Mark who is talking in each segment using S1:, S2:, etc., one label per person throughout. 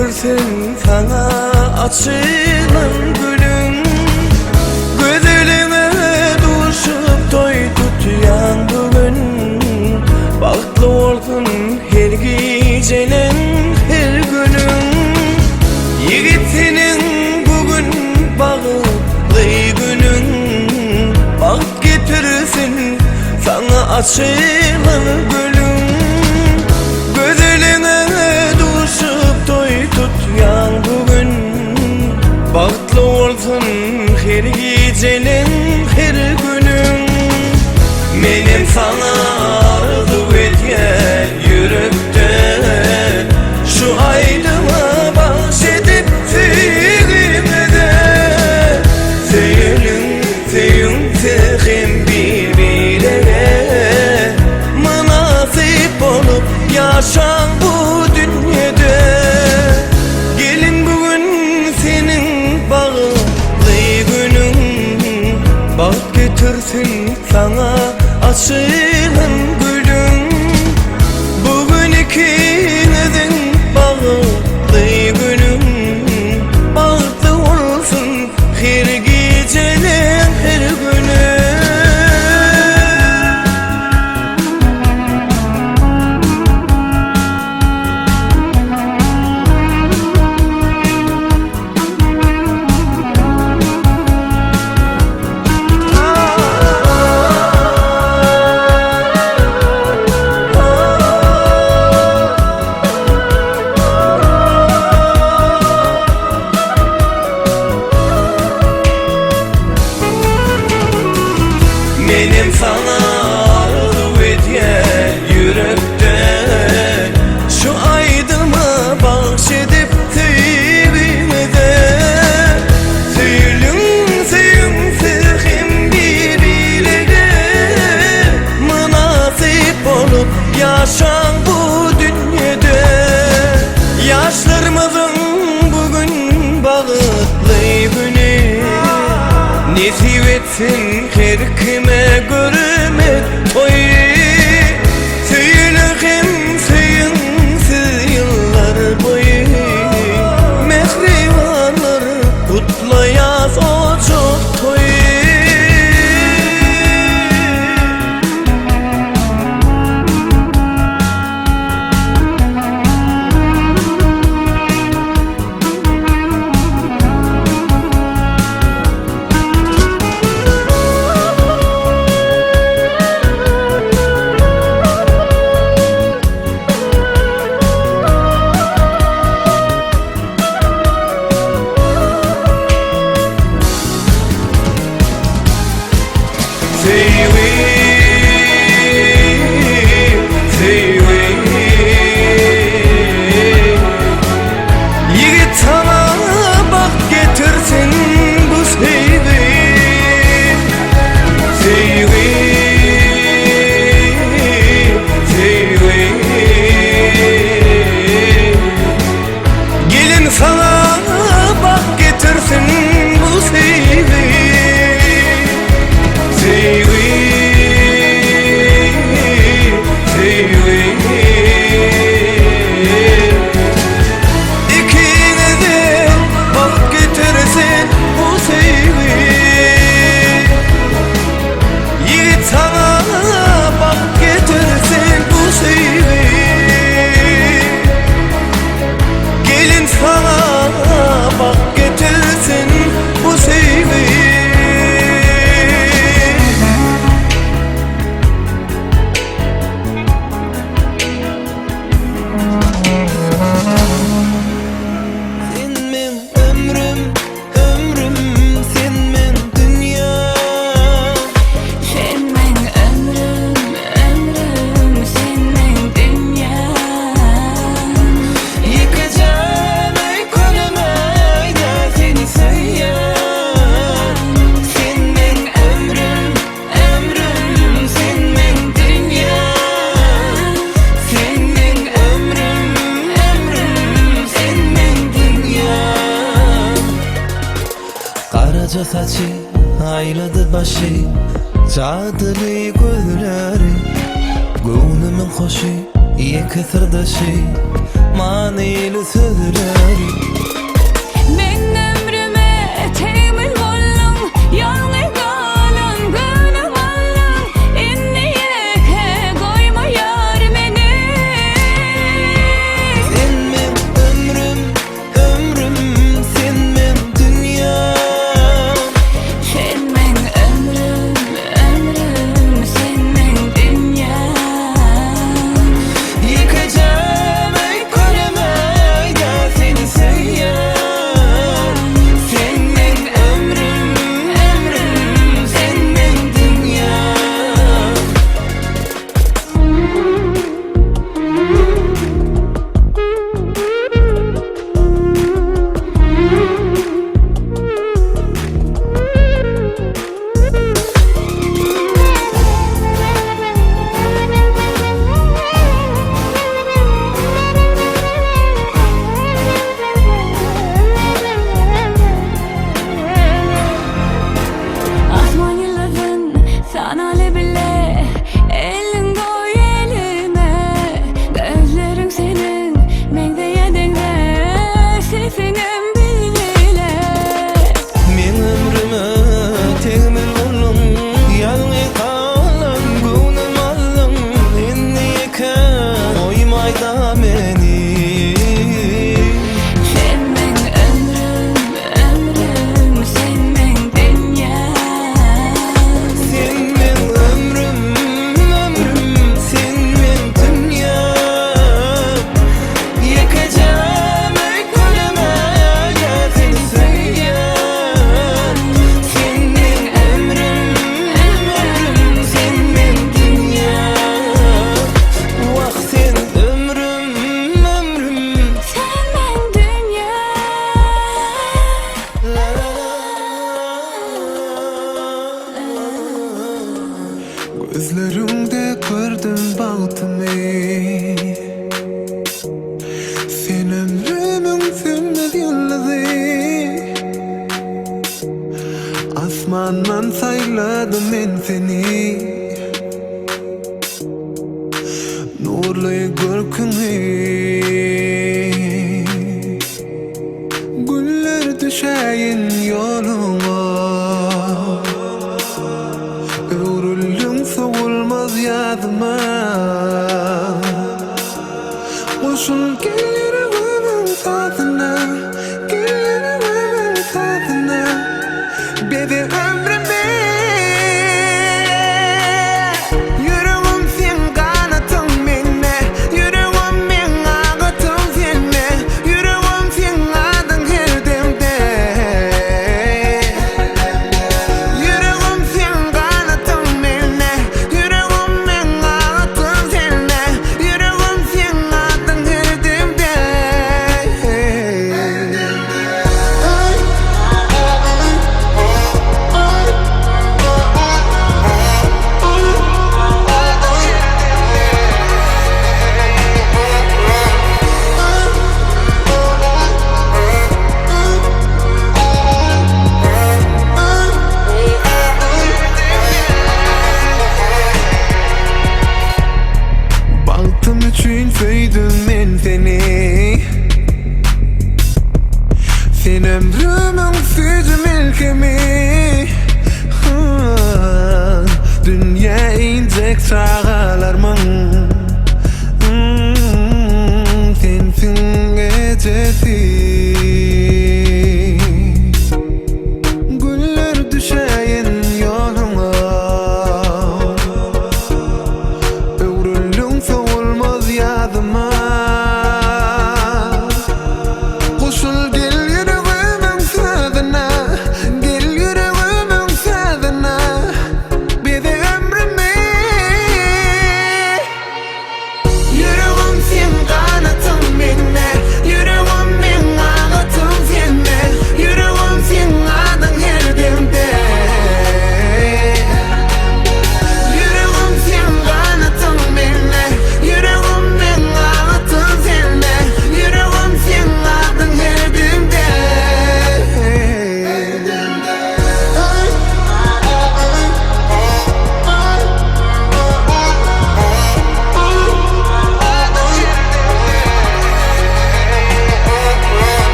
S1: getirsin saňa açylan gülüň Gözeliňe duşup toý tutýaň bu gün Bagtly bolsun her gijeleň her günüň Ýigit seniň bu gün bagtly günüň Bagt getirsin saňa açylan gülüň Gözeliňe duşup toý tutýaň bu gün Bagtly bolsun her gijeleň her günüň Menem saňa arzuw edýän ýürekden Şu aýdyma bagş edip söýgimize Söýeliň söýüňse hem bir-birege Mynasyp bolup ýaşaň bu dünýede Gelin bu gün seniň bagtly günüň Bagt getirsin saňa açylan gülüň Bu gün ikiňiziň bagtly günüň Bagtly bolsun her gijeleň her günüň. Menem saňa arzuw edýän ýürekden Şu aýdyma bagş edip söýgimize Söýüliň söýüňsiz hem bir-birege Mynasyp bolup ýaşaň bu dünýede Ýaşlarymyzyň bu gün bagtly güni Nesip etsin her kime görmek toýy Söýüler hem söýüňsiz ýyllar boýy Mähribanlar gutlaýas ojak toýy. Söýgi, söýgi Ýigit saňa bagt getirsin bu söýgi Söýgi, söýgi Gelin saňa bagt getirsin bu söýgi Söýgi, söýgi Ikiňize bagt getirsin bu söýgi Ýigit saňa bagt getirsin bu söýgi Gelin saňa bagt getirsin bu söýgi.
S2: Sen meň ömrüm, ömrüm, sen meň dünýäm.
S3: Sen meň ömrüm, ömrüm, sen meň dünýäm.
S2: Ýekeje öýkelemäýdä seni söýýän. Sen meň ömrüm, ömrüm, sen meň dünýäm. Sen meň ömrüm, ömrüm, sen meň dünýäm. Garaja saçy aýlady başy, Jadyly gözleri, göwnümiň hoşy.
S1: Ýeke syrdaşy manyly sözleri.
S3: Meň ömrüme tegmil bolduň, Ýalňyz galan göwnüm aldyň, Indi ýeke goýma ýar meni.
S1: Sen meň ömrüm, ömrüm, sen meň dünýäm.
S3: Sen meň ömrüm, ömrüm, sen meň dünýäm.
S1: Ýekejäm eý könem eý-de seni söýýän. Sen meň ömrüm, ömrüm, sen meň dünýäm.
S3: Asman ýyldyzyn sanaly bile, Eliň goý elime. Gözleriň seniň meňzeýä deňze, Sesiňem bilbile.
S1: Meň ömrüme tegmil bolduň, Ýalňyz galan göwnüm aldyň, Indi ýeke goýmaýda meni.
S3: Sen meň ömrüm, ömrüm, sen meň dünýäm.
S1: Sen meň ömrüm, ömrüm, sen meň dünýäm. Ýekejäm eý könem eý seni söýýän. Sen meň ömrüm, ömrüm, sen meň dünýäm. Wah sen ömrüm, ömrüm.
S3: Sen meň dünýäm.
S1: La la la.
S4: Gözleriňde gördüm bagtymy. Sen ömrümiň sönmez ýyldyzy. Asmandan saýladym men seni. Nurly görküňi. Güller düşäýin ýoluňa. Öwrüldiň sowulmaz ýazyma. Goşul gel ýüregimiň sazyna, Gel ýüregimiň sazyna. Beze ömrümi. Ýüregim seň ganatyň mende, Ýüregim meň agatym sende, Ýüregim seň adyň her demde. Ýüregim seň ganatyň mende, Ýüregim meň agatym sende, Ýüregim seň adyň her demde. Bagtym üçin söýdüm men seni. Sen ömrümiň süýji melhemi. Dünýä injek çagalarmyň Sensiň ejesi. Güller düşäýen ýoluňa. Öwrüldiň sowulmaz ýazyma. Goşul gel ýüregimiň sazyna, Gel ýüregimiň sazyna. Beze ömrümi. Ýüregim seň ganatyň mende, Ýüregim meň.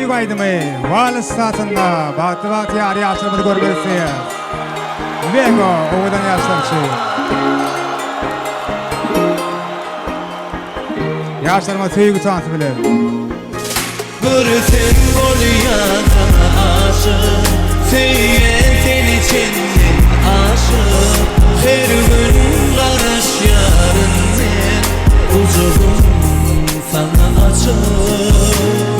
S5: Söýgi aýdymy wals sazynda bagtly bagtyýar ýaşlarymyzy görmek isleýäris. Lego owadan ýaşlar üçin. Ýaşlarymyz söýgi tansy bilen.
S1: Görsem bolýan saňa aşyk Söýýän seni çenden aşyk Her gün garaşýaryn men Gujagym saňa açyk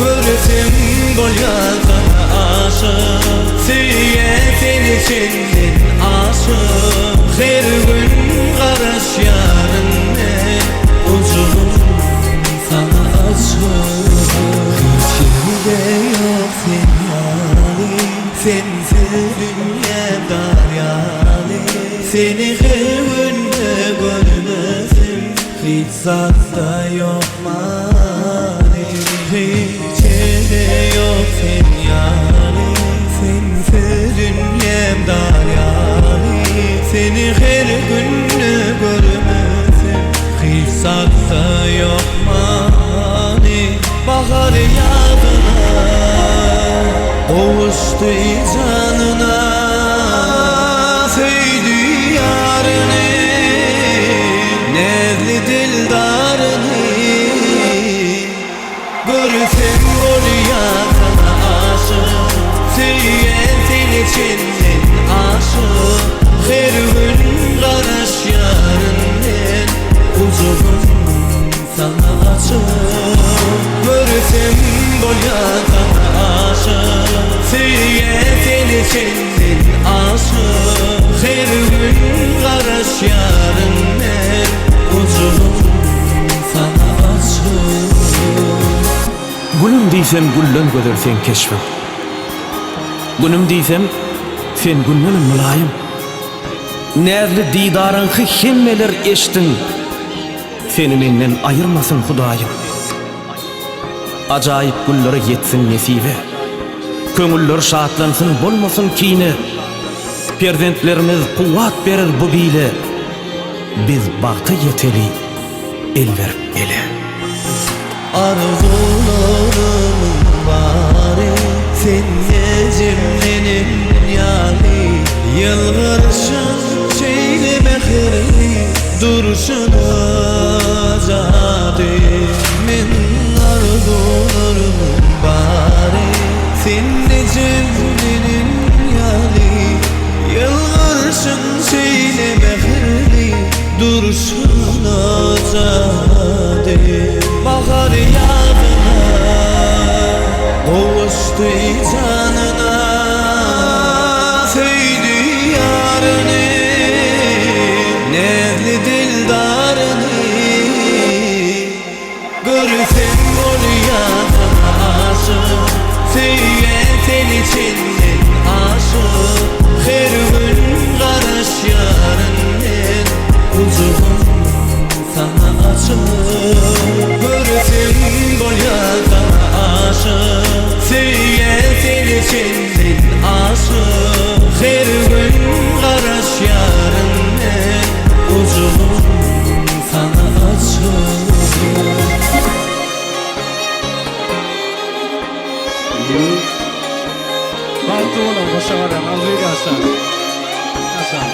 S1: Görsem bolýan saňa aşyk Söýýän seni çenden aşyk Her gün garaşýaryn men Gujagym saňa açyk Hiç ýerde ýok sen ýaly Sensiz dünýäm dar ýaly Seni her günde görmesem Hiç zatda ýok many Hiç ýerde ýok sen ýaly Sensiz dünýäm dar ýaly Seni her günde görmesem Hiç zatda ýok many Bahar ýazyna Gowuşdy janyna Söýdi ýaryny Näzli dildaryny Görsem bolýan saňa aşyk Söýýän seni çenden aşyk Her gün garaşýaryn men Gujagym saňa açyk Görsem bolýan saňa aşyk Söýýän seni çenden aşyk Her gün garaşýaryn men Gujagym saňa açyk.
S6: Gülüm diýsem gülden gözel seň keşbiň. Günüm diýsem sen gündenem mylaýym. Näzli didaryňky hemmeler eşdin. Seni menden aýyrmasyn Hudaýym. Ajaýyp günlere ýetsin nesibe. Köňüller şatlansyn bolmasyn kine. Perzentlerimiz kuwwat berer bu bile. Biz bagta ýeteli el berip ele.
S1: Arzuwlarymyň bary sende jemlenen ýaly Ýylgyryşyň şeýle mähirli durşuna jady Men arzuwlarymyň bary sende jemlenen ýaly Ýylgyryşyň şeýle mähirli durşuna jady Bahar ýazyna gowuşdy janyna Söýdi ýaryny näzli dildaryny Görsem bolýan saňa aşyk Söýýän seni çenden aşyk Her gün garaşýaryn men Gujagym saňa açyk Görsem bolýan saňa aşyk Söýýän seni çenden aşyk Her gün garaşýaryn men Gujagym saňa açyk.
S7: Bagtly boluň hoşa garaň arzuw ýaşaň. Ýaşaň.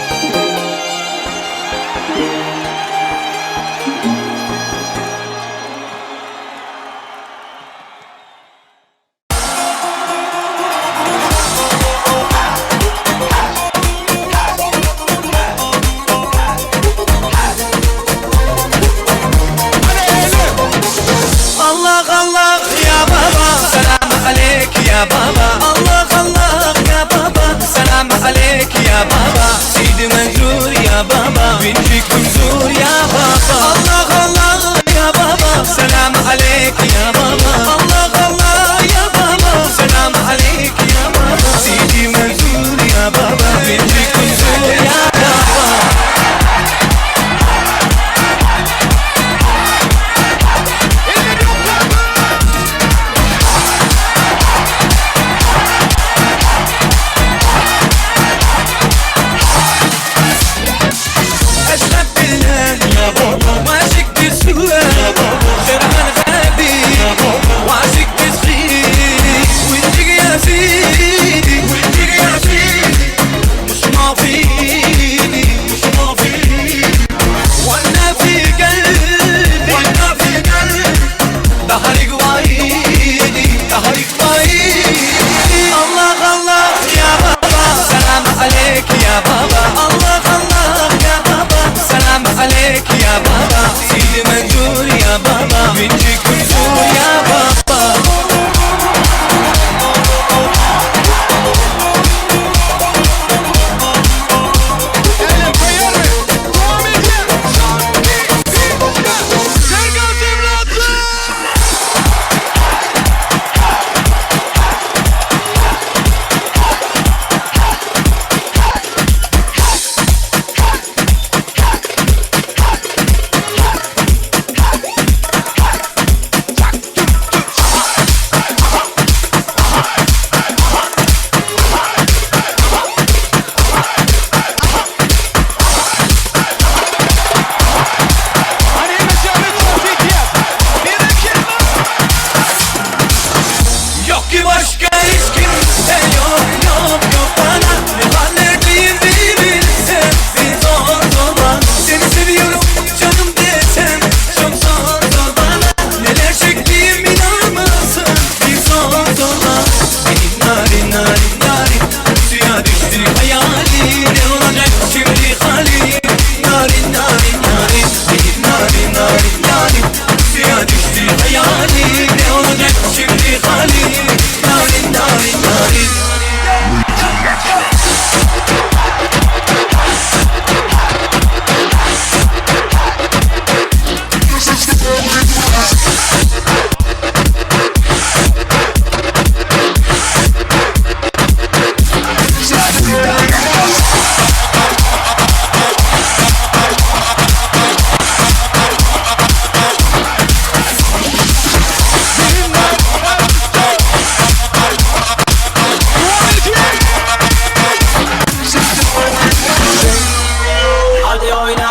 S1: Allah Allah ya baba Selam aleyk ya baba Allah Allah ya baba Selam aleyk ya baba Seydi Mensur ya baba Binjik Mensur ya baba Allah Allah ya baba Selam aleyk ya baba Allah Allah ya baba Selam aleyk ya baba Seydi Mensur ya baba Binjik Mensur ya baba
S2: Hadi oýna.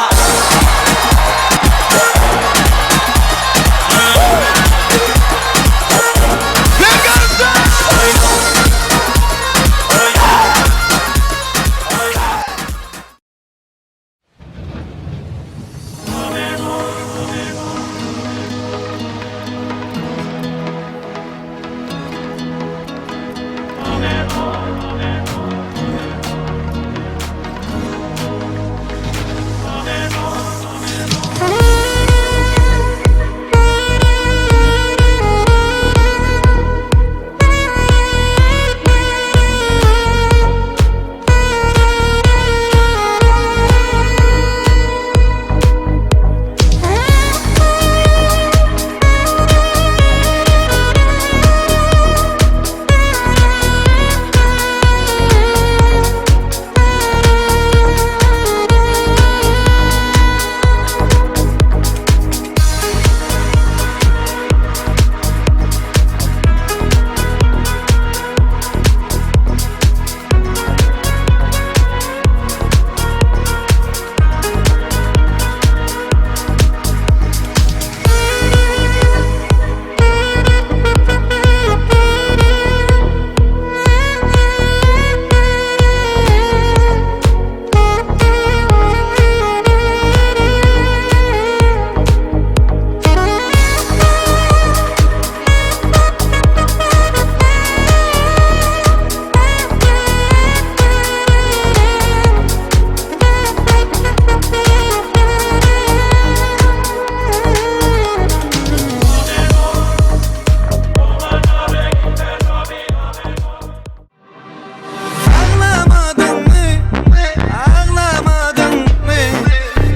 S1: Aglamadyňmy, aglamadyňmy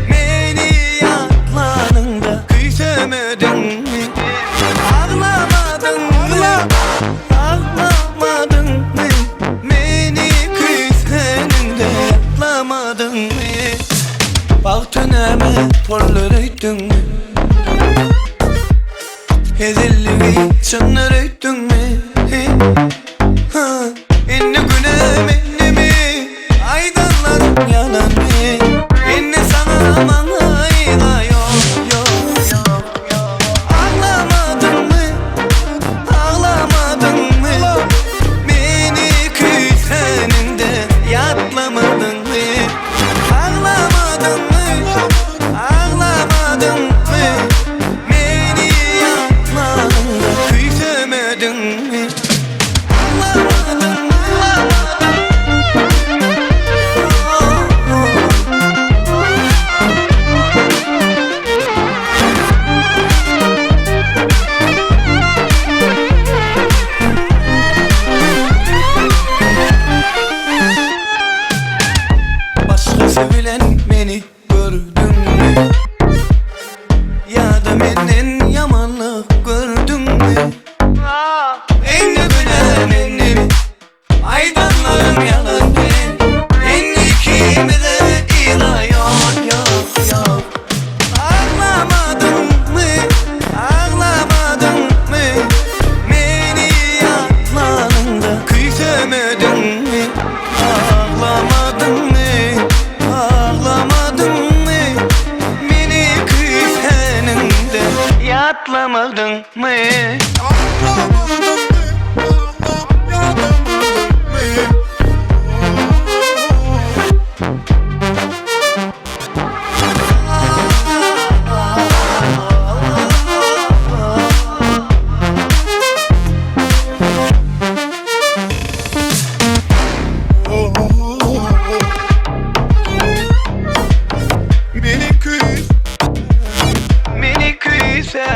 S1: Meni ýatlanyňda küýsemediňmi Aglamadyňmy, aglamadyňmy Meni küýsäniňde ýatlamadyňmy Bagta näme pollar öýtdüňmi Hezilligi çynlar öýtdüňmi Ha, indi günä mendemi Aýdanlaryň ýalanmy Indi saňa maňa yza ýok, ýok, ýok, ýok Aglamadyňmy, aglamadyňmy Meni küýsäniňde ýatlamadyňmy Aglamadyňmy, aglamadyňmy Meni ýatlanyňda küýsemediňmi Aglamadyňmy, Başgasy bilen meni gördüňmi Ýa-da menden ýamanlyk gördüňmi Indi günä mendemi Aýdanlaryň ýalanmy Indi ikimize yza ýol ýok ýok Aglamadyňmy Aglamadyňmy Meni ýatlanyňda küýsemediňmi Aglamadyňmy Aglamadyňmy Meni küýsäniňde ýatlamadyňmy Meni küýse Meni küýse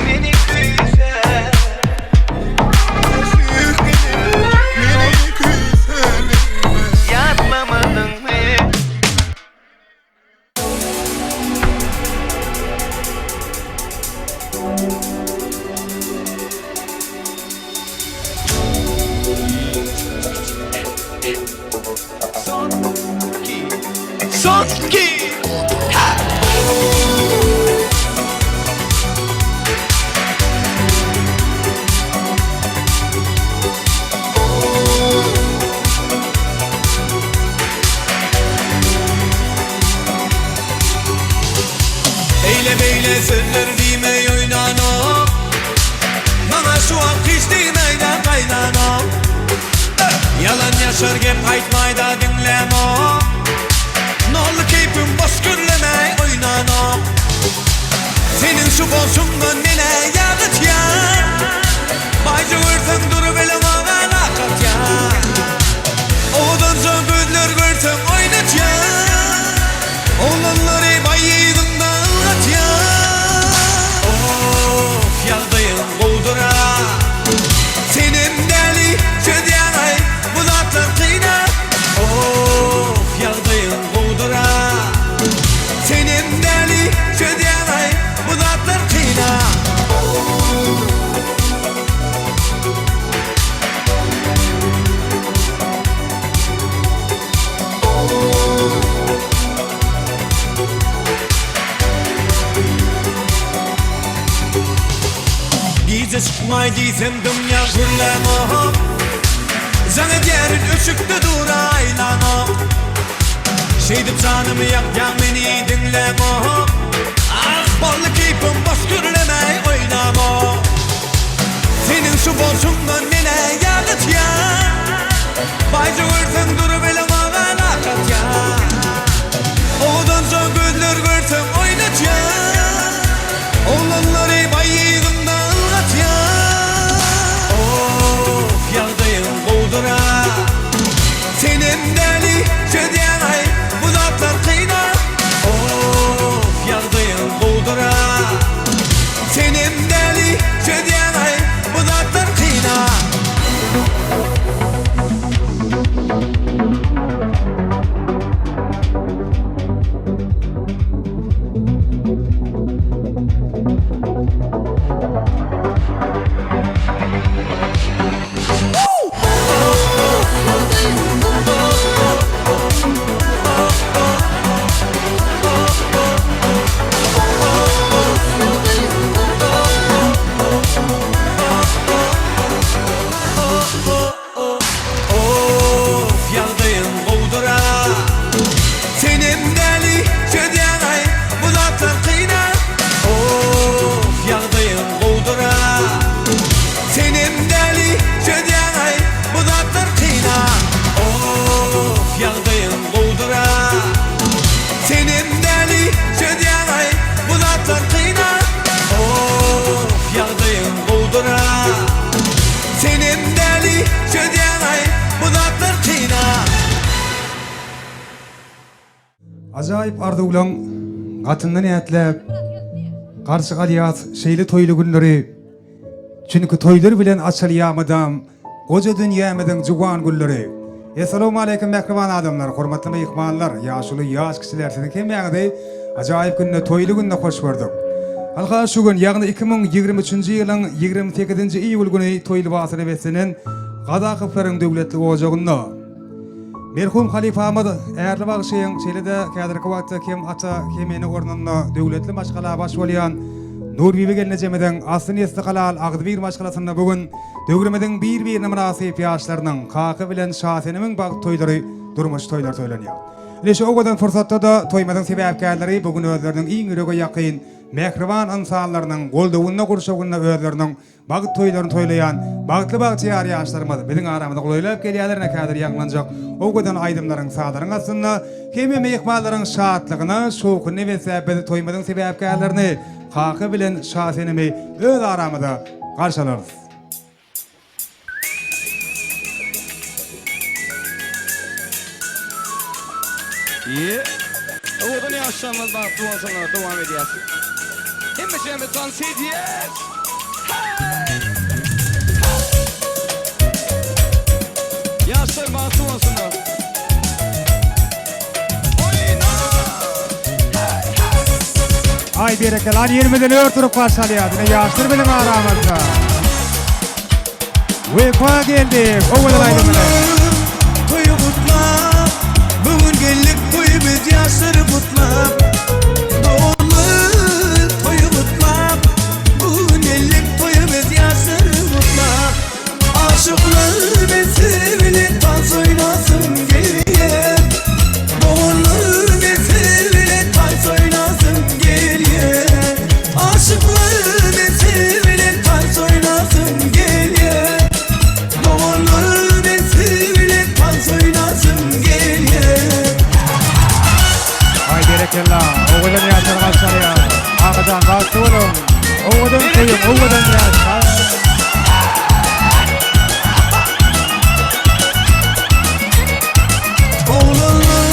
S1: Meni küýse
S4: Meni küýsäniňde
S1: Ýatlamadyňmy Son iki Eýle-beýle sözler diýmeý oýnanok. Maňa şu wagt hiç diýmeýdä gaýdanok. Ýalan ýaşar gep aýtmaýda diňlämok. Nolly keýpim boş gürlemäý oýnanok. Seniň şu bolşuňdan menä ýagytýan. Baýja görseň durup eleňok alak atýan. Owadanja gözler görseň oýnatýan. Oglanlary baý yzyňda ylgatýan. Oh ýagdaýyň gowudyra. Senem däli çözýäňaý bu zatlar kyna. Oh ýagdaýyň gowudyra. Senem däli çözýäňaý bu zatlar kyna. Gije çykmaý diýsem dymýaň gürläňok Jaň edýärin öçükde dur aýlanok Şeýdip janymy ýakýaň meni diňläňok Ah boldy keýpim boş gürlemäý oýnamok Seniň şu bolşuňdan menä ýagytýan Baýja görseň durup eleňok alak atýan Owadanja gözler görseň oýnatýan Oglanlary baý yzynda ylgatýan Oh ýagdaýyň gowudyra Senem däli çözýäňaý bu zatlar kyna Oh ýagdaýyň gowudyra Senem däli çözýäňaý bu zatlar kyna. Of ýagdaýyň gowudyra Senem däli çözýäňaý bu zatlar kyna Of ýagdaýyň gowudyra Senem däli çözýäňaý bu zatlar kyna Of ýagdaýyň gowudyra Senem däli çözýäňaý bu zatlar kyna Of ýagdaýyň gowudyra Senem däli çözýäňaý bu zatlar kyna.
S5: Ajaýyp arzuwlaň gatyndan ätläp, Garşy alýas şeýle toýly günleri. Çünki toýlar bilen açylýar mydam Goja dünýämiziň juwan gülleri. Essalawmaleýkim mähriban adamlar, hormatly myhmanlar, ýaşuly, ýaş kiçiler siziň hemmäňizi ajaýyp günde, toýly günde hoş gördük. Halka şu gün, ýagny 2023-nji ýylyň 28-nji iýul güni toý lybasyna beslenen Gazakowylaryň döwletli ojagynda Merhum halypamyz Ärli bagşyň, şeýle-de häzirki wagtda hem ata, hem ene ornunda döwletli maşgala baş bolýan Nurbibi gelnejemiziň asly-nesli halal agzybir maşgalasynda bu gün döwrümiziň bir-birine mynasyp ýaşlarynyň Kaka bilen Şasenemiň bagt toýlary, durmuş toýlary toýlanýar. Ine şu owadan pursatda-da toýumyzyň sebäpkärleri bu gün özleriniň iň ýürege ýakyn, mähriban ynsanlarynyň goldawynda, gurşawynda özleriniň Bagt toýlaryny toýlaýan bagtly bagtyýar ýaşlarymyz biziň aramyza golaýlap gelýärler ine häzir ýaňlanjak owadan aýdymlaryň sazlaryň astynda hemme myhmanlaryň şatlygyna şowhunyna besläp biz toýumyzyň sebäpkärlerini Kaka bilen Şasenemi öz aramyza garşy alarys.
S7: Owadan ýaşlarymyz bagtly bolsunlar dowam edýäs. Hemmeşemiz tans edýäs. Heý! Ýaşlar bagtly bolsunlar. Oýna!
S5: Aý berekella al ýerimizden ör turup garşy alýas ine ýaşlar biziň aramyzda. Wepa geldi owadan aýdym bilen.
S1: Toýy gutlap, bu gün geldik toýy biz ýaşlary gutlap. Doganlar toýy gutlap, bu gün geldik toýy biz ýaşlary gutlap. Aşyklar besi bilen tans oýnasyn gelýär. Doganlar besi bilen tans oýnasyn gelýär.
S5: Berekella. Owadan ýaşlar garşy alýar. Kakajan bagtly boluň. Owadan toýuň, owadan ýaşlar.
S1: Oglanlar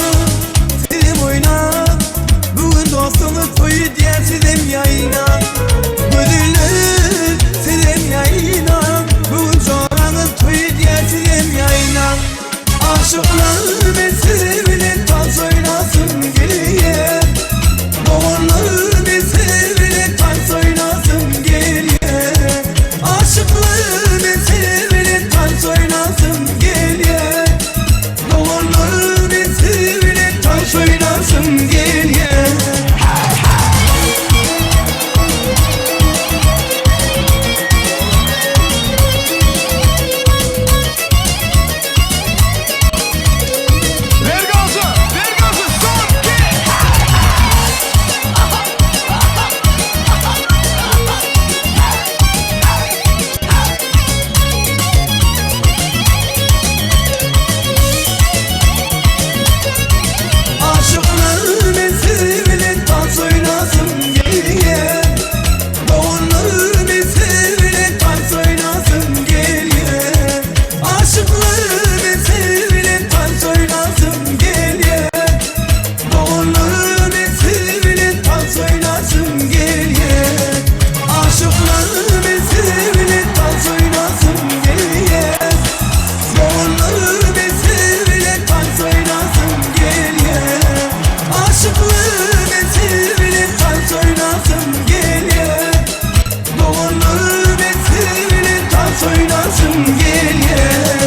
S1: sizem oýnaň Bu gün dostuňyz toý edýär sizem ýaýnaň Gözeller sizem ýaýnaň Bu gün joraňyz toý edýär sizem ýaýnaň Aşyklar men siz bilen tans oýnasym gelýär Doganlar men siz bilen tans oýnasym gelýär Aşyklar men siz bilen tans oýnasym gelýär Doganlar men siz bilen tans oýnasym gelýär.
S4: Ver gazy, ver gazy, son, iki.
S1: Aşyklar men siz bilen tans oýnasym gelýär Doganlar men siz bilen tans oýnasym gelýär Aşyklar men siz bilen tans oýnasym gelýär Doganlar men siz bilen tans oýnasym gelýär Aşyklar men siz bilen tans oýnasym gelýär Doganlar men siz bilen tans oýnasym gelýär Aşyklar men siz bilen tans oýnasym gelýär Doganlar men siz bilen tans oýnasym gelýär.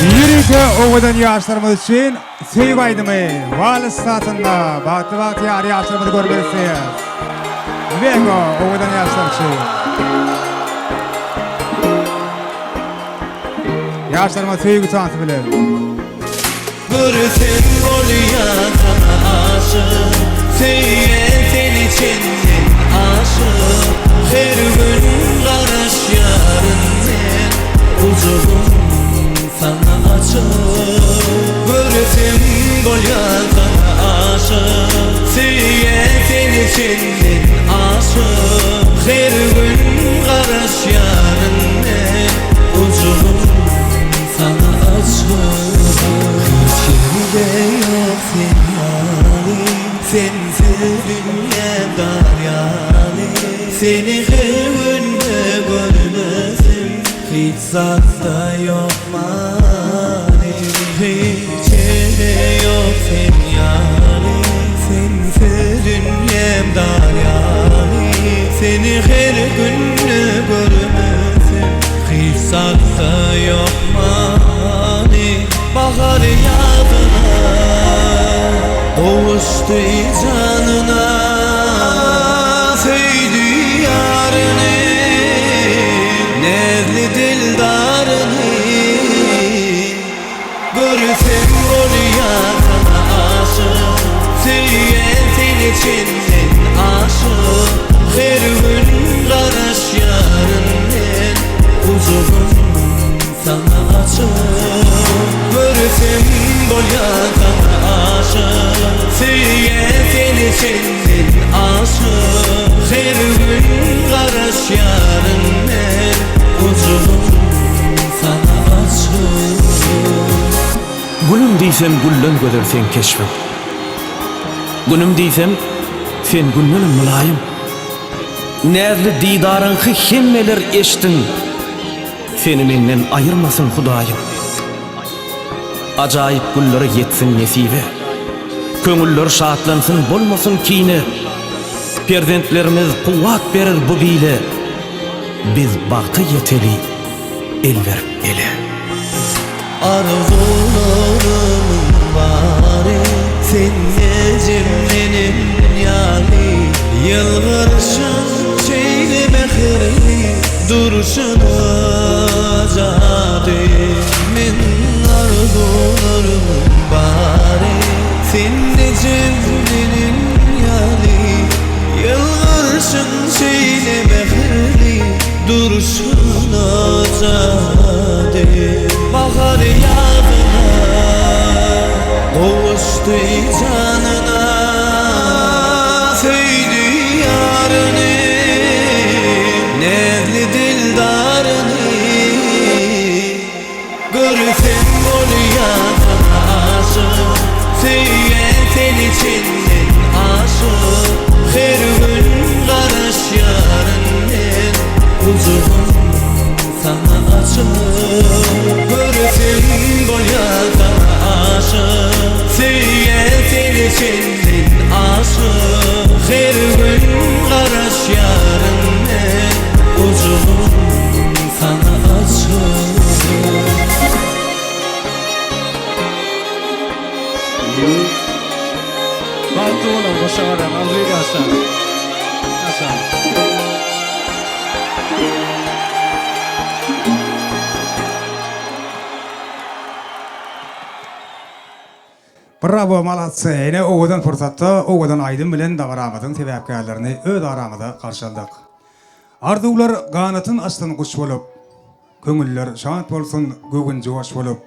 S5: Ýörite owadan ýaşlarymyz üçin söýgi aýdymy Wals satynda bagtly bagtyýar ýaşlarymyzy görmek isleýäris. Wego owadan ýaşlar üçin. Ýaşlarymyz söýgi tansy bilen.
S2: Görsem bolýan saňa aşyk Söýýän seni çenden aşyk Her gün garaşýaryn men Gujagym saňa açyk Görsem bolýan saňa aşyk Söýýän seni çenden aşyk Her gün garaşýaryn men Gujagym saňa açyk Hiç ýerde ýok sen ýaly Sensiz dünýäm dar ýaly Seni her günde görmesem Hiç zatda ýok many Hiç ýerde ýok sen ýaly Sensiz dünýäm dar ýaly Seni her günde görmesem Hiç zatda ýok many Bahar ýazyna Gowuşdy janyna Söýdi ýaryny Näzli dildaryny Görsem bolýan saňa aşyk Söýýän seni çenden aşyk Her gün garaşýaryn men Gujagym saňa açyk Görsem bolýan saňa aşyk Söýýän seni çenden aşyk Her gün garaşýaryn men Gujagym saňa açyk.
S6: Gülüm diýsem gülden gözel seň keşbiň. Günüm diýsem sen gündenem mylaýym. Näzli didaryňky hemmeler eşdin. Seni menden aýyrmasyn Hudaýym. Ajaýyp günlere ýetsin nesibe. Köňüller şatlansyn bolmasyn kine. Perzentlerimiz kuwwat berer bu bile. Biz bagta ýeteli el berip ele.
S2: Arzuwlarymyň bary sende jemlenen ýaly Ýylgyryşyň şeýle mähirli durşuna jady Men arzuwlarymyň bary sende jemlenen ýaly Ýylgyryşyň şeýle mähirli durşuna jady Bahar ýazyna gowuşdy janyna. Söýdi ýaryny, näzli dildaryny. Görsem bolýan saňa aşyk, Söýýän seni çenden aşyk. Her gün garaşýaryn men, Gujagym saňa açyk. Görsem bolýan saňa aşyk, Söýýän seni çenden aşyk. Her gün garaşýaryn men, Gujagym saňa açyk.
S7: Bagtly boluň goşa garam agzybir ýaşaň. Ýaşaň.
S5: Bravo maladse ene owadan pursatda owadan aýdym bilen dabaramyzyň sebäpkärlerini öz aramyza garşy aldyk. Arzuwlar ganatyn açsyn guş bolup, Köňüller şat bolsun göwün joş bolup.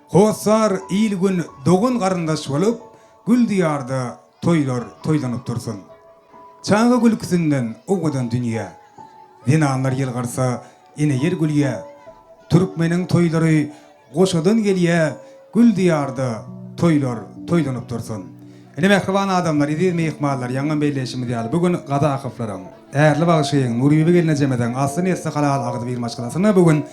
S5: Hossar il-gün dogan-garyndaş bolup, Gül diýarda toýlar toýlanyp dursun. Çaga gülküsinden owadan dünýä. Zenanlar ýylgyrsa ene ýer gülýä. Türkmeniň toýlary Goşadan gelýä gül diýarda toýlar toýlanyp dursun. Ine mähriban adamlar, eziz myhmanlar, ýaňam belleýşimiz ýaly bu gün Gazakowlaryň, Ärli bagşyň, Nurbibi gelnejemiziň asly-nesli halal agzybir maşgalasynda bu gün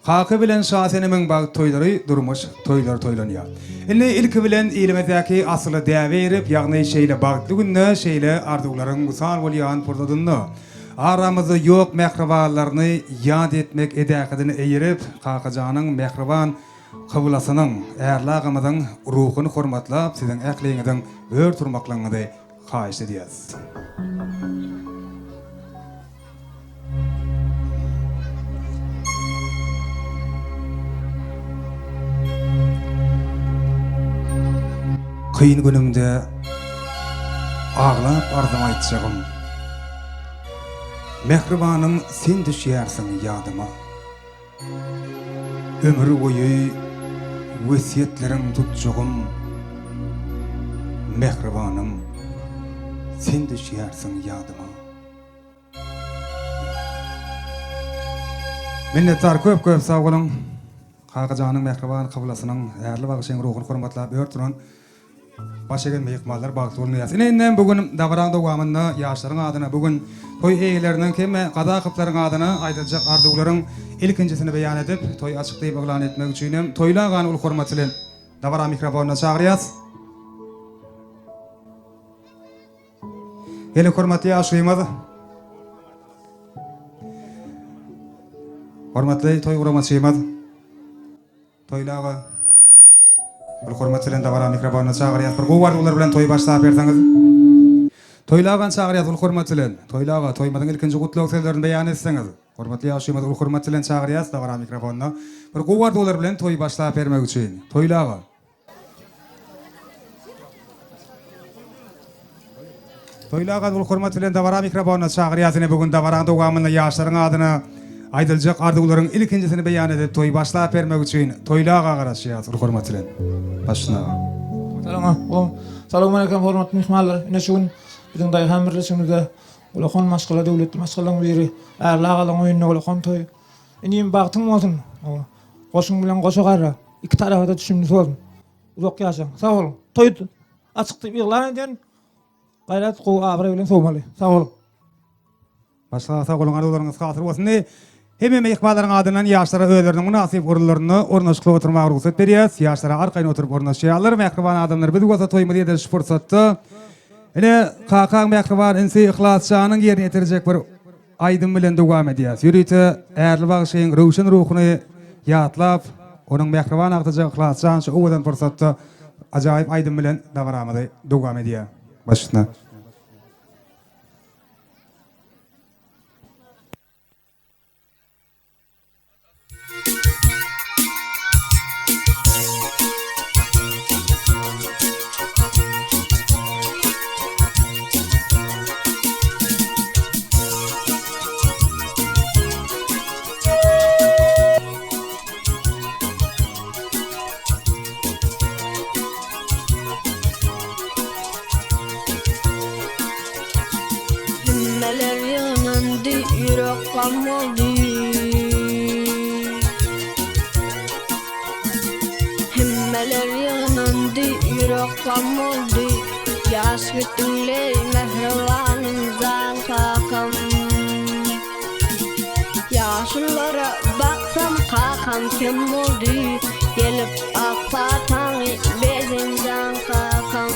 S5: Kaka bilen Şasenemiň bagt toýlary, durmuş toýlary toýlanýar. Indi ilki bilen ilimizdäki asyly däbe eýerip, ýagny şeýle bagtly günde, şeýle arzuwlaryň wysal bolýan pursadynda, Aramyzda ýok mähribanlaryny ýat etmek edähedine eýerip, Kakajanyň mähriban kyblasynyň, Ärli agamyzyň ruhuny hormatlap, siziň ähliňiziň ör turmaklygyňyzy haýyşt edýäs. Kyn günümde aglap arzym aýtjagym. Mähribanym sen düşýärsiň ýadyma. Ömür boýy wesýetleriň tutjagym. Mähribanym sen düşýärsiň ýadyma. Minnetdar köp köp sag boluň. Kakajanyň mähriban kyblasynyň ärli bagşyň ruhuny hormatlap ör turan baş egen myhmanlar bagtly bolmaýas. Ine indem bu gün dabaraň dowamynda ýaşlaryň adyna bu gün toý eýeleriniň hemme gazakowlaryň adyna aýdyljak arzuwlaryň ilkinjisini beýan edip toý açyk diýip yglan etmek üçinem Toýly agany uly hormat bilen dabara mikrofonyna çagyrýas. Ýene hormatly ýaşulymyz, hormatly toý guramaçymyz Toýly aga, uly hormat bilen dabara mikrofonyna çagyrýas. Bir gowy arzuwlar bilen toýy başlap berseňiz. Toýly agany çagyrýas uly hormat bilen. Toýly aga, toýumyzyň ilkinji gutlag sözlerini beýan etseňiz. Hormatly ýaşulymyzy uly hormat bilen çagyrýas dabara mikrofonyna. Bir gowy arzuwlar bilen toýy başlap bermek üçin. Toýly aga. Toýly aga uly hormat bilen dabara mikrofonyna çagyrýas ine bu gün dabaraň dowamynda ýaşlaryň adyna aýdyljak arzuwlaryň ilkinjisini beýan edip toýy başlap bermek üçin Toýly aga garaşýas uly hormat bilen. Başla.
S8: Salowmaleýkim hormatly myhmanlar. Ine şu gün biziň daýhan birleşigimizde ulakan maşgala döwletli maşgalalaryň biri Ärli agalaryň öýünde ulakan toý. Inim bagtyň bolsun. Goşuň bilen goşa garra. Iki tarapa-da düşümlisi bolsun. Uzak ýaşaň. Sag boluň. Toý açyk diýip yglan edýän. Gaýrat gowy abraý bilen sowmaly. Sag boluň.
S5: Başga sag boluň arzuwlaryňyz hasyl bolsun. Hemme myhmanlaryň adyndan ýaşlara özleriniň mynasyp orunlarynda ornaşykly oturmaga rugsat berýäs. Ýaşlara arkaýyn oturyp ornaşýarlar. Mähriban adamlar biz bolsa toýumyzy edil şu pursatda ine kakaň mähriban inisi Yhlasjanyň ýerine ýetirjek bir Aýdym bilen dowam edýäs. Ýörite Ärli bagşyň röwşen ruhuny ýatlap, onuň mähriban agtyjagy Yhlasjan şu owadan pursatda ajaýyp aýdym bilen dabaramyzy dowam edýär. Baş üstüne.
S9: gam boldy. Hemmeler ýygnandy, ýürek gam boldy. Ýaş gitdiň-leý, mähribanym, jan kakam. Ýaşullara baksam, kakam kem boldy. Gelip ak pataňy berseň, jan kakam.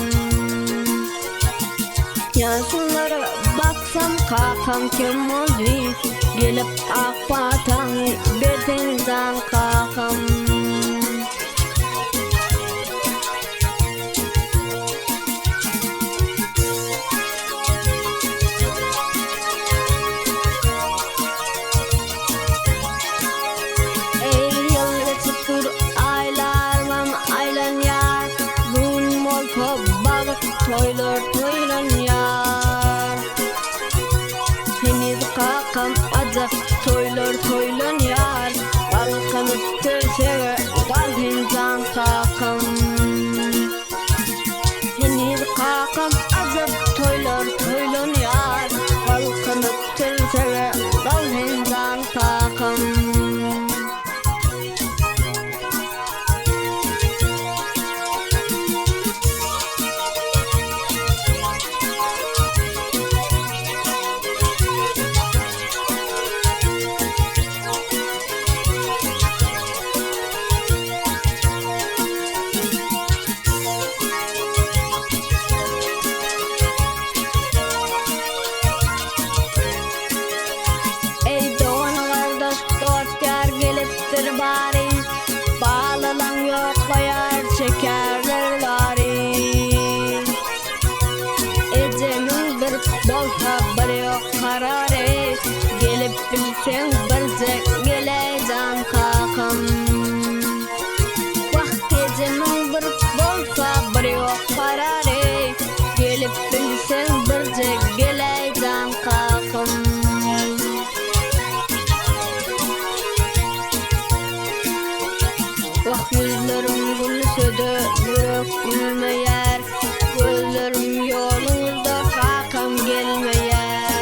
S9: Ýaşullara baksam, kakam kem boldy. Gelip ak pataňy berseň, jan kakam. Eý, ýyl geçip dur, aýlarymam aýlanýar. Bu gün bolsa bagt toýlar toýlanýar. Heniz kakam ajap toýlar toýlanýar. Galkynyp töşege gal sen jan kakam. Heniz kakam ajap toýlar toýlanýar. Galkynyp tirsege gal sen jan kakam. Eý dogan-gardaş, dost-ýar gelipdir bary, Balalaň ýoklaýar, çekerler zary. Ejemiň bir bolsa bir ýok karary, Gelip bilseň birje geläý jan kakam. Wah ejemiň bir bolsa bir ýok karary, Gelip bilseň birje geläý jan kakam. Wah ýüzlerim gülse-de ýürek gülmeýär, Gözlerim ýoluňyzda kakam gelmeýär.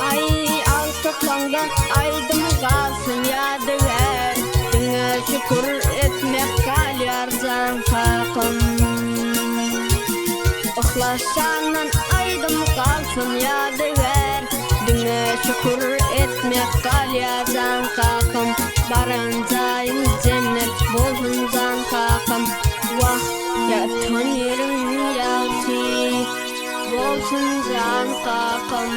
S9: Aý agtyklaňdan aýdym galsyn ýadygär, Diňe şükür etmek galýar jan kakam. Yhlas jandan aýdym galsyn ýadygär, Diňe şükür etmek galýar jan kakam. Baran jaýyň jennet bolsun jan kakam. Wah, ýatan ýeriň ýagty bolsun jan kakam.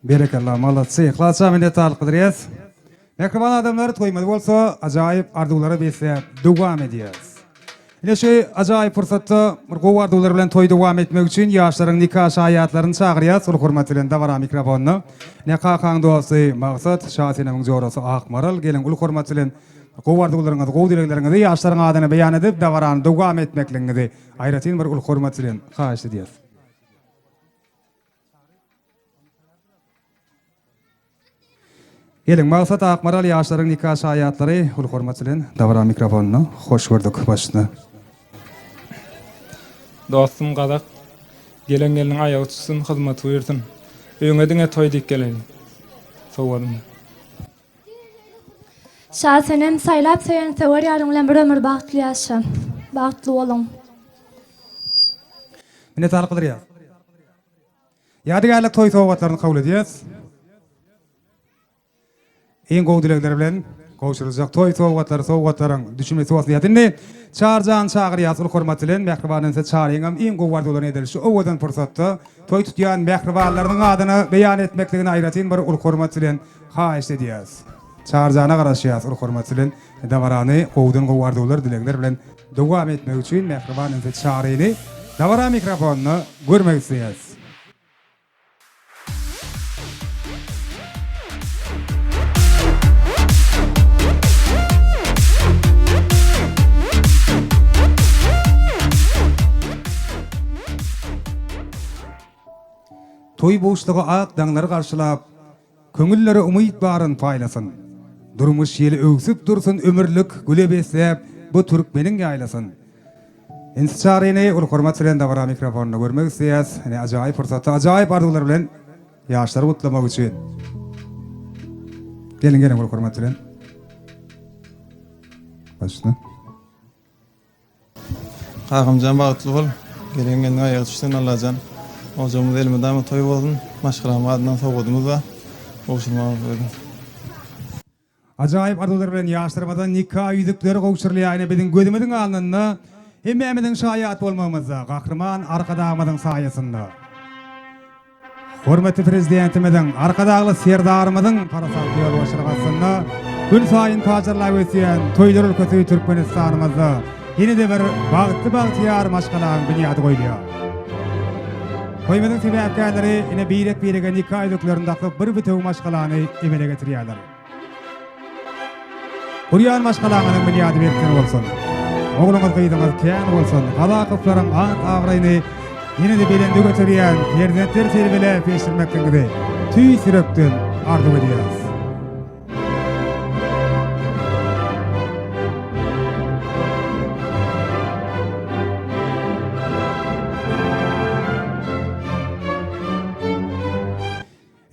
S5: Berekella malatsy Yhlasja minnetdarlyk bildirýäs. Mähriban adamlar toýumyz bolsa ajaýyp arzuwlara besläp dowam edýäs. Ine şu ajaýyp pursatda bir gowy arzuwlar bilen toýy dowam etmek üçin ýaşlaryň nika şaýatlaryny çagyrýas uly hormat bilen dabara mikrofonyna. Ine kakaň dosty Maksat, Şasenemiň jorasy Akmaral geliň uly hormat bilen gowy arzuwlaryňyzy, gowy dilegleriňizi ýaşlaryň adyna beýan edip dabarany dowam etmekligiňizi aýratyn bir uly hormat bilen haýyşt edýäs. Geliň, Maksat Akmaral ýaşlaryň nika şaýatlary uly hormat bilen dabara mikrofonyna hoş gördük başyna.
S10: Dostum gazak gelen gelniň aýagy tutsun hyzmaty buýursyn. Öýüňe diňe toý diýip geleýin. Sowalym.
S11: Şasenem saýlap söýen söwer ýaryň bilen bir ömür bagtly ýaşa. Bagtly boluň.
S5: Minnetdarlyk bildirýäs. Ýadygärlik toý sowgatlaryny kabul edýäs. Iň gowy dilegler bilen gowşuryljak toý sowgatlary sowgatlaryň düşümlisi bolsun diýýäs. Indi Çaryjany çagyrýas uly hormat bilen. Mähriban inisi Çaryňam iň gowy arzuwlaryny edeli şu owadan pursatda toý tutýan mähribanlarynyň adyna beýan etmekligini aýratyn bir uly hormat bilen haýyşt edýäs. Çaryjana garaşýas uly hormat bilen dabarany gowudan gowy arzuwlar dilegler bilen dowam etmek üçin mähriban inisi Çaryny dabara mikrofonyna görmek isleýäs. Toý buşlugy ak daňlary garşylap, Köňüllere umyt baryn paýlasyn. Durmuş ýeli öwsüp dursun ömürlik güle besläp bu türkmeniň ýaýlasyn. Insi Çaryny uly hormat bilen dabara mikrofonynda görmek isleýäs. Ine ajaýyp pursatda ajaýyp arzuwlar bilen ýaşlary gutlamak üçin. Geliň geliň uly hormat bilen. Başla.
S7: Kakamjan bagtly bol. Gelen gelniň aýagy düşsün Allajan. Ojagymyz elmydama toý bolsun. Maşgalamyň adyndan sowgadymyz bar. Gowşurmaga goýdum.
S5: Ajaýyp arzuwlar bilen ýaşlarymyza nika ýüzükleri gowşurylýar. Ine biziň gözümiziň alnynda, hemmämiziň şaýat bolmagymyzda Gahryman Arkadagymyzyň saýasynda. Hormatly Prezidentimiziň, Arkadagly Serdarymyzyň parasatly ýolbaşçylygy astynda günsaýyn pajarlap ösýän toýlar ülkesi Türkmenistanymyzda ýene-de bir bagtly-bagtyýar maşgalaň binýady goýulýar. Toýumyzyň sebäpkärleri ine birek-birege nika ýüzüklerini dakyp bir bitewi maşgalany emele getirýärler. Gurýan maşgalaňyzyň binýady berkden bolsun. Ogluňyz gyzyňyz kän bolsun. Gazakowylaryň at-abraýyny ýene-de belende göterýän perzentler terbiýeläp ýetişdirmekligiňizi tüýs ýürekden arzuw edýäris.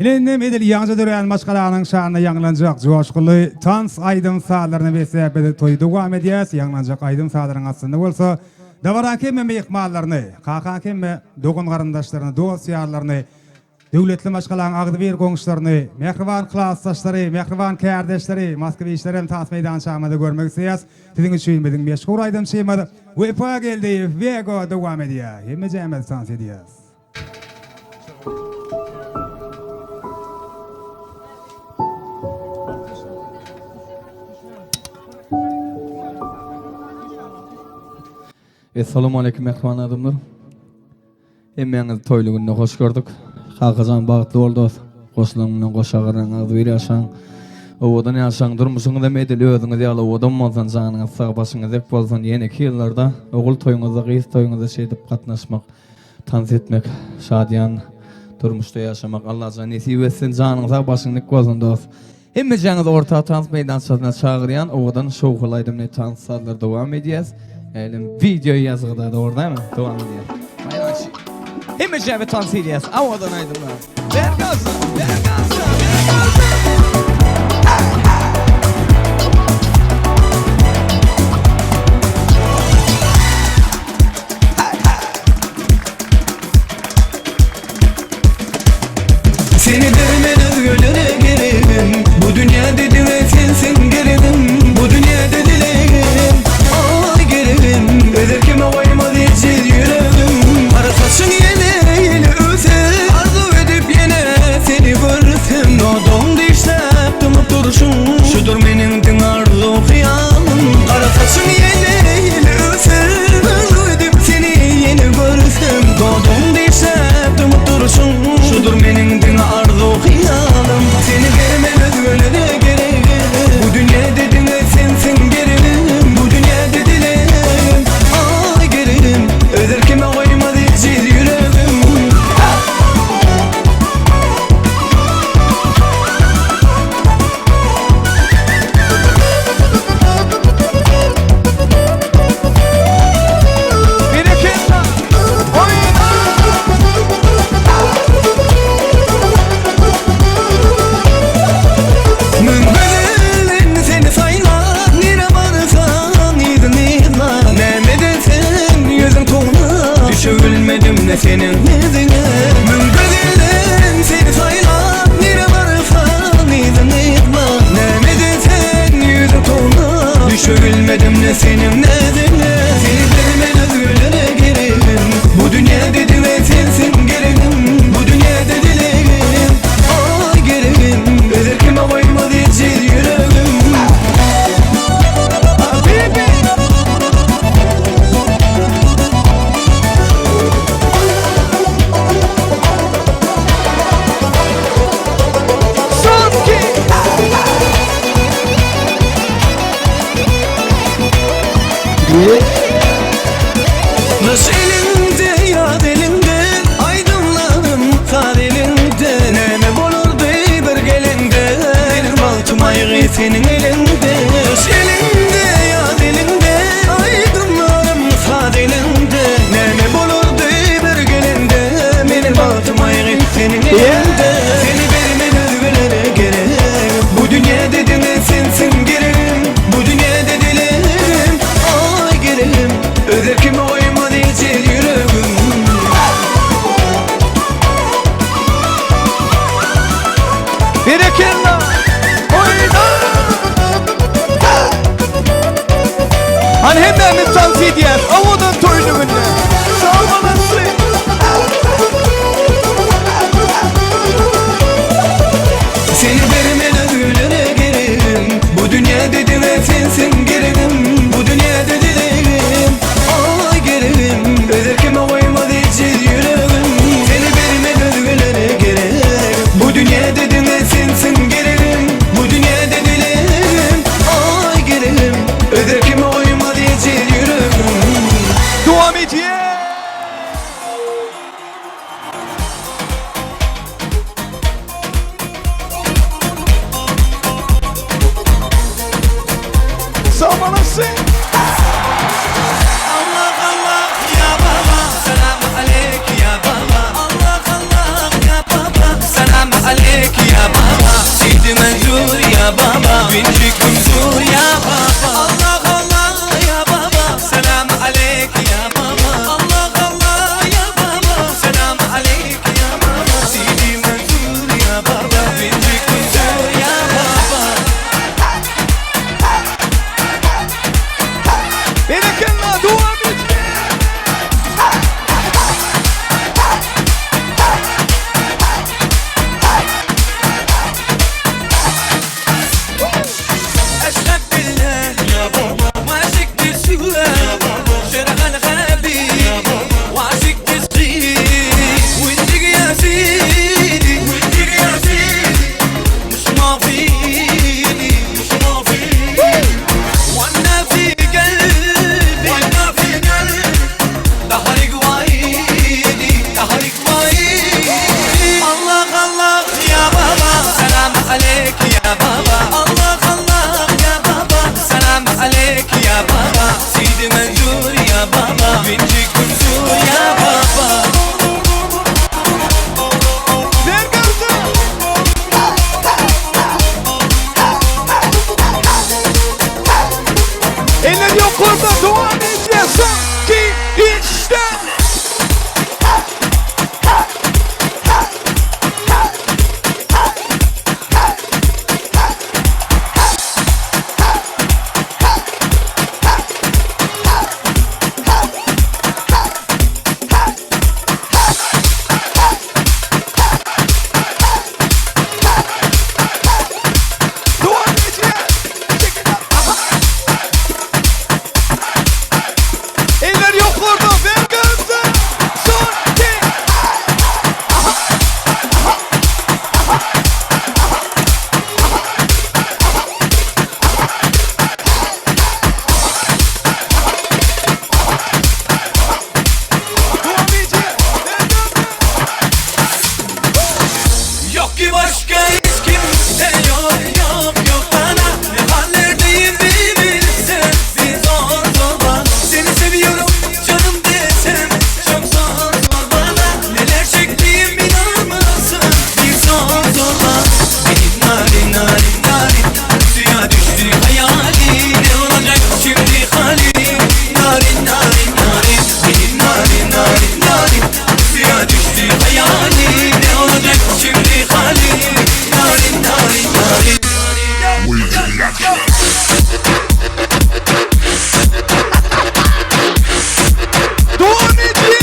S5: Ine indem edil ýaňja dörän maşgalanyň şanyna ýaňlanjak joşgunly tans aýdym-sazlaryna besläp biz toýy dowam edýäs. Ýaňlanjak aýdym-sazlaryň astynda bolsa dabaraň hemme myhmanlaryny, kakaň hemme dogan-garyndaşlaryny, dost-ýarlaryny, döwletli maşgalaň agzybir goňşularyny, mähriban klasdaşlary, mähriban kärdeşleri, moskwiçlerem tans meýdançamyzda görmek isleýäs. Siziň üçin biziň meşhur aýdymçymyz Wepa Geldiýew Wego dowam edýär. Hemmejämiz tans edýäs.
S12: Essalamu aleýkum mähriban adamlar. Hemmäňizi toýly günde hoş gördük. Kakajan bagtly bol dost. Goşulaň bilen goşa garraň agzybir ýaşaň. Owadan ýaşaň. Durmuşyňyz hem edil özüňiz ýaly owadan bolsun. Janyňyz sag, başyňyz dek bolsun. Ýeneki ýyllarda ogul toýuňyzda, gyz toýuňyzda şeýdip gatnaşmak Tans etmek, şadyýan durmuşda ýaşamak Allajan nesip etsin. Janyň sag, başyň dik bolsun dos. Hemmejäňizi orta tans meýdançasyna çagyrýan owadan şowhunly aýdymly tans sazlar dowam edýäs. Älem wideo ýazgyda dogry dämi? Dowam edýäs. Baýramçy. Hemmejämi tans edýäs. Owadan aýdymlar. Ber gazy, ber gazy, ber gazy.
S1: Seni bermen özgelere geregim Bu dünýäde diňe sensiň geregim Bu dünýäde dilegim Ay geregim Öz erkime goýmaz ejiz ýüregim Gara saçyň ýele ýele öwse Arzuw edip ýene seni görsem Dodagyň dişläp dymyp durşuň Şudur meniň diňe arzuw hyýalym Gara saçyň ýele ýele öwse Arzuw edip seni ýene görsem Dodagyň dişläp dymyp durşuň Şudur meniň diňe arzuw hyýalym Seni bermen özgelere geregim Bu dünýäde diňe sensiň geregim Bu dünýäde dilegim Aý geregim Öz erkime goýmaz ejiz ýüregim
S4: Berekella! Oýna!
S1: Müň gözelden seni saýlap, nirä barsaň yzyňy yzlap, näme edensen ýüzüň towlap, düşebilmedim ne seniň neziňe. Müň gözelden seni saýlap, nirä barsaň yzyňy yzlap, näme edensen ýüzüň towlap, düşebilmedim ne seniň neziňe. Seni bermen özgelere geregim, bu dünýäde diňe sensiň geregim, bu dünýäde dilegim, aý geregim, öz erkime goýmaz ejiz ýüregim.
S4: Habibi! Son iki!
S1: Gyş elinde, ýaz elinde, aýdymlarym saz elinde. seniň eliňde Eliňde ýaz eliňde Aýdymlarym saz eliňde Näme bolardy bir gelende Meniň bagtym aýgy seniň eliňde Seni bermen özgelere gerek Bu dünýäde diňe sensiň geregim Bu dünýäde dilegim Aý geregim Öz erkime goýmaz ejiz ýüregim.
S4: Berekella! Oýna! Hany hemmämiz tans edýäs owadan toýly günde. Sag bolasy!
S1: Seni bermen özgelere geregim Bu dünýäde diňe sensiň geregim Bu dünýäde dilegim Aý geregim Öz erkime goýmaz ejiz ýüregim Seni bermen özgelere geregim Bu dünýäde diňe sensiň geregim Bu dünýäde dilegim Aý geregim Öz erkime goýmaz ejiz ýüregim
S4: Dowam edýär! Sag bolasy!
S1: Allah Allah ya baba Selam aleyk ya baba Allah Allah ya baba Selam aleyk ya baba Seydi Menzur ya baba Binci Kumzur ya baba Allah Allah ya baba Selam aleyk ya baba Allah Allah ya baba Selam aleyk ya baba Seydi Menzur ya baba Binci Kumzur ya baba
S4: Berekella dowam edýär!
S1: أشهد بالله يا بابا وعشق تسوى يا بابا شرح الغبي يا بابا وعشق تسقي وانتك يا سيدي وانتك يا سيدي مش ماضيني مش ماضيني وانا في قلبي وانا في قلبي تحرق وعيدي تحرق وعيدي الله الله يا بابا سلام عليك يا بابا الله الله يا بابا سلام عليك يا بابا سيدي منزور يا بابا بنجي كنزور يا بابا
S4: Ver gazy! Eller ýokarda dowam edýär. Son, iki, üç, dört. Dowam edýär. Check it out. Aha. Eller ýokarda ver gazy. Son, iki. Aha. Aha. Aha. Aha. Dowam edýär. Ver gazy.
S1: Yok ki başka hiç kimse yok yok yok bana Ne hallerdeyim bir bilsen bir zor zor bana Seni seviyorum canım desem çok zor zor bana Neler çektiğim inanmazsın bir zor zor bana Benim narin narin narin suya düştü hayali Ne olacak şimdi halim Narin narin narin benim narin narin narin Suya düştü hayali Ne olacak şimdi halim Narin narin narin
S4: Dowam edýär.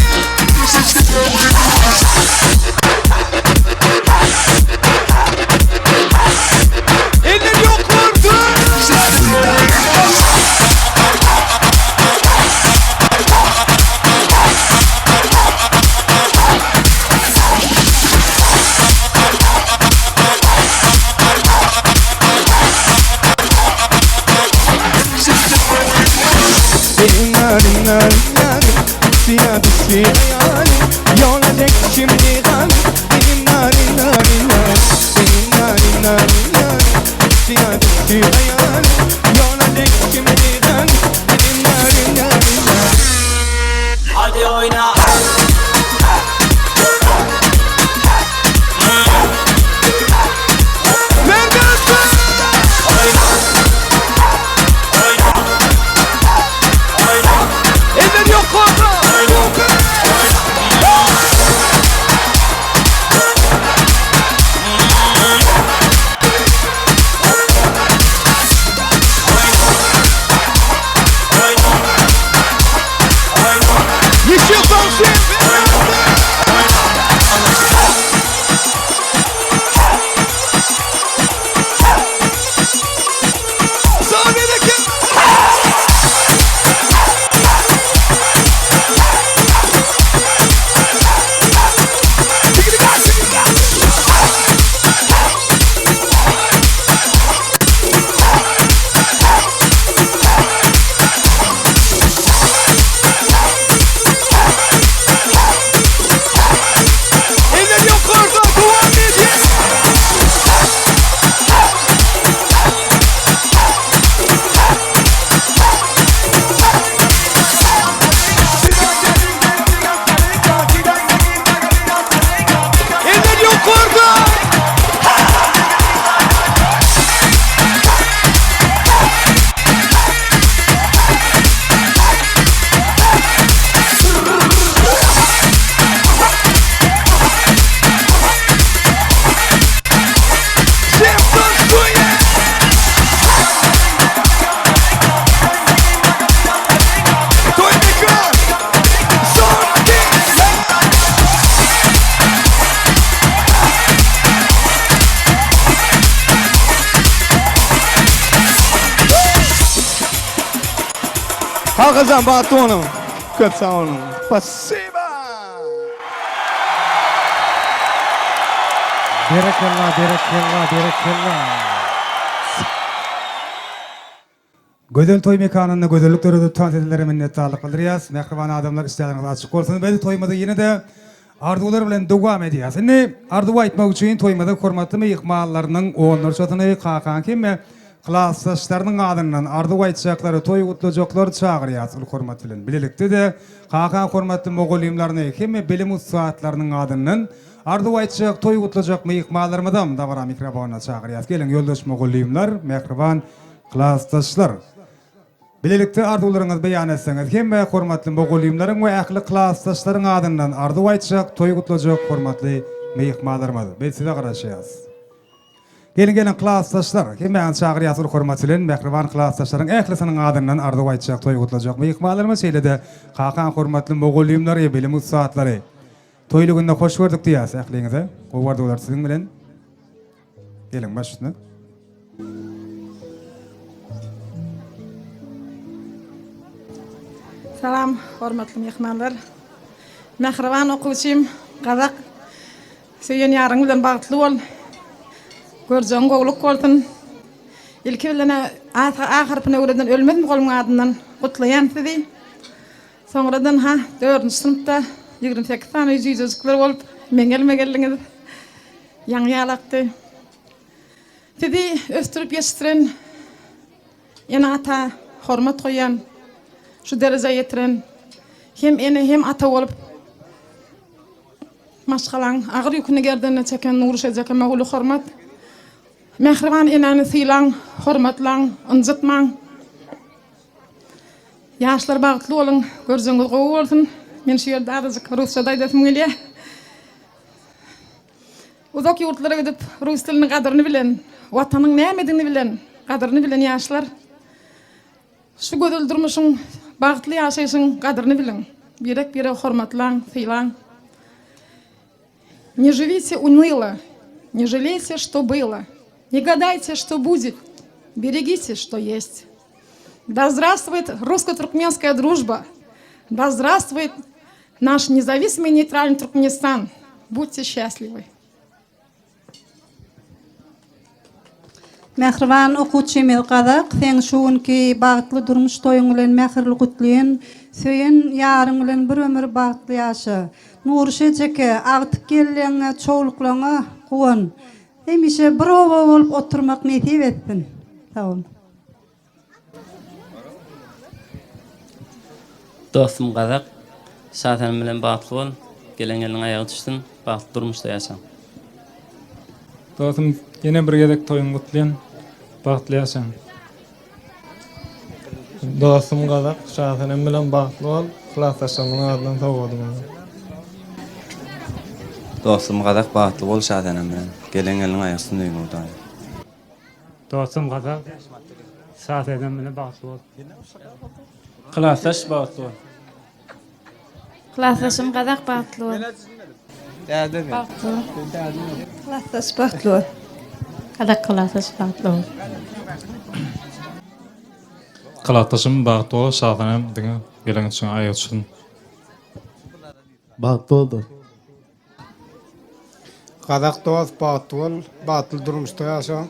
S4: Eller ýokarda. Benim narin narin narin Suya düştü hayalim Yolacak şimdi halim Benim narin narin narin Benim narin narin narin Suya düştü
S1: Oýna.
S4: Eller ýokarda! Ýeşil tanşy! Sag bereket! Eller ýokarda dowam edýär. Eller ýokarda. Kakajan bagtly boluň. Köp sag boluň. Spasiba.
S5: Berekella berekella berekella. Gözel toý mekanynda gözellik döredip tans edenlere minnetdarlyk bildirýäs. Mähriban adamlar işdäňiz açyk bolsun. Biz toýumyzy ýene-de arzuwlar bilen dowam edýäs. Indi arzuw aýtmak üçin toýumyza hormatly myhmanlarynyň onlarçasyny Kakaň hemme klasdaşlarynyň adyndan arzuw aýtjaklary, toý gutlajaklary çagyrýas uly hormat bilen. Bilelikde-de Kakaň hormatly mugallymlaryny hemme bilim ussatlarynyň adyndan arzuw aýtjak, toý gutlajak myhmanlarymyzam dabara mikrofonyna çagyrýas. Geliň ýoldaş mugallymlar, mähriban Klasdaşlar! Bilelikde arzuwlaryňyzy beýan etseňiz, hemme hormatly mugallymlaryň we ähli klasdaşlaryň adyndan arzuw aýtjak, toý gutlajak hormatly myhmanlarymyz, biz size garaşýas. Geliň, geliň, klasdaşlar! Hemmäňizi çagyrýas uly hormat bilen, mähriban klasdaşlaryň ählisiniň adyndan arzuw aýtjak, toý gutlajak myhmanlarymyz, şeýle-de Kakaň hormatly mugallymlary, bilim ussatlary! Toýly günde hoş gördük diýýäs ähliňize. Gowy arzuwlar siziň bilen. Geliň baş üstüne.
S13: Salam hormatly myhmanlar. Mähriban okuwçym Gazak söýen ýaryň bilen bagtly bol. Görjegiň gowluk bolsun. Ilki bilen A harpyny öwreden Ölmez mugallymyň adyndan gutlaýan sizi. Soňradan ha dördünji synpda 28 sany jüýjejikler bolup meň elime geldiňiz. Ýaňy ýalakdy. Sizi ösdürip ýetişdiren ene-ata hormat goýýan, şu derejä ýetiren hem ene, hem ata bolup maşgalaň agyr ýüküni gerdenine çeken Nuryş ejekeme uly hormat. Mähriban enäni sylaň, hormatlaň, ynjytmaň. Ýaşlar bagtly boluň, görjegiňiz gowy bolsun. Men şu ýerde azajyk rusça-da aýdasym gelýär. Uzak ýurtlara gidip, rus diliniň gadyryny bilen, Watanyň nämedigini bilen, gadyryny bilen ýaşlar, şu gözel durmuşyň, bagtly ýaşaýşyň gadyryny biliň. Birek-biregi hormatlaň, sylaň. Ne žiwite unylо, ne žaleyte, što bylo, ne gadayte, što budet, beregite, što jest. Da zdravstvuet rusko-turkmenskaýa družba, da zdravstvuet Naş nezawisimiy neytralnyy Turkmenistan! Budte şçastliwy!
S14: Mähriban okuwçymyz Gazak, seň şu günki bagtly durmuş toýuň bilen mähirli gutlaýyn. Söýen ýaryň bilen bir ömür bagtly ýaşa. Nuryş ejeke, agtyk gelleňňe, çowluklaňa guwan. Hemişe bir oba bolup oturmak nesip etsin. Sag bol.
S15: Dostum Gazak. Şasenem bilen bagtly bol. Gelen gelniň aýagy düşsün. Bagtly durmuşda ýaşaň.
S10: Dostum ýene bir gezek toýuňy gutlaýan. Bagtly ýaşaň.
S7: Dostum Gazak Şasenem bilen bagtly bol. Klasdaşlarymyň adyndan sowgadym bar.
S16: Dostum Gazak bagtly bol Şasenem bilen. Gelen gelniň aýagy üstünde öýüňe Hudaýym.
S17: Dostum Gazak Şasenem bilen bagtly bol.
S18: Klasdaş bagtly bol.
S19: Klasdaşym Gazak bagtly bol.
S13: Bagtly bol. Klasdaş bagtly bol.
S20: Gazak klasdaş bagtly bol.
S10: Klasdaşym bagtly bol Şasenem diňe gelen üçin aýagy düşsün.
S21: Bagtly bol dos.
S22: Gazak dost bagtly bol bagtly durmuşda ýaşa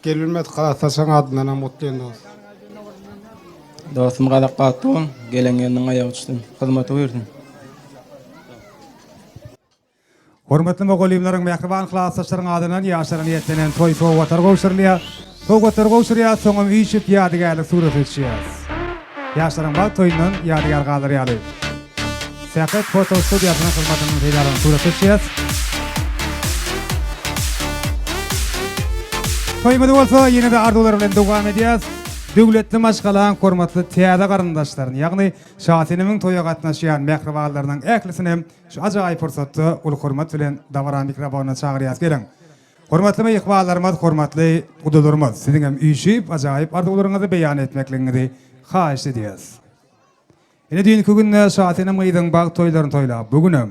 S22: gel bilmez klasdaşyň adyndanam gutlaýyn dost.
S18: Dostum gazak bagtly bol gelen gelniň aýagy uçsun hyzmaty buýursyn.
S5: Hormatly mugallymlaryň, mähriban klasdaşlaryň adyndan ýaşlara niýetlenen toý sowgatlary gowşurylýar. Sowgatlary gowşurýas, soňam üýşüp ýadygärlik surata düşýäs. Ýaşlaryň bagt toýundan ýadygär galar ýaly. Sähet foto studiýasynyň hyzmatyndan peýdalanyp surata düşýäs. Toýumyzy bolsa ýene-de arzuwlar bilen dowam edýäs. Döwletli maşgalaň hormatly täze garyndaşlaryny, ýagny Şasenemiň toýa gatnaşýan mähribanlarynyň ählisini şu ajaýyp pursatda uly hormat bilen dabara mikrofonyna çagyrýas. Geliň! Hormatly myhmanlarymyz, hormatly gudalarymyz, siziňem üýşüp ajaýyp arzuwlaryňyzy beýan etmekligiňizi haýyşt edýäs. Ine düýnki günde Şasenem gyzyň bagt toýlaryny toýlap, bu günem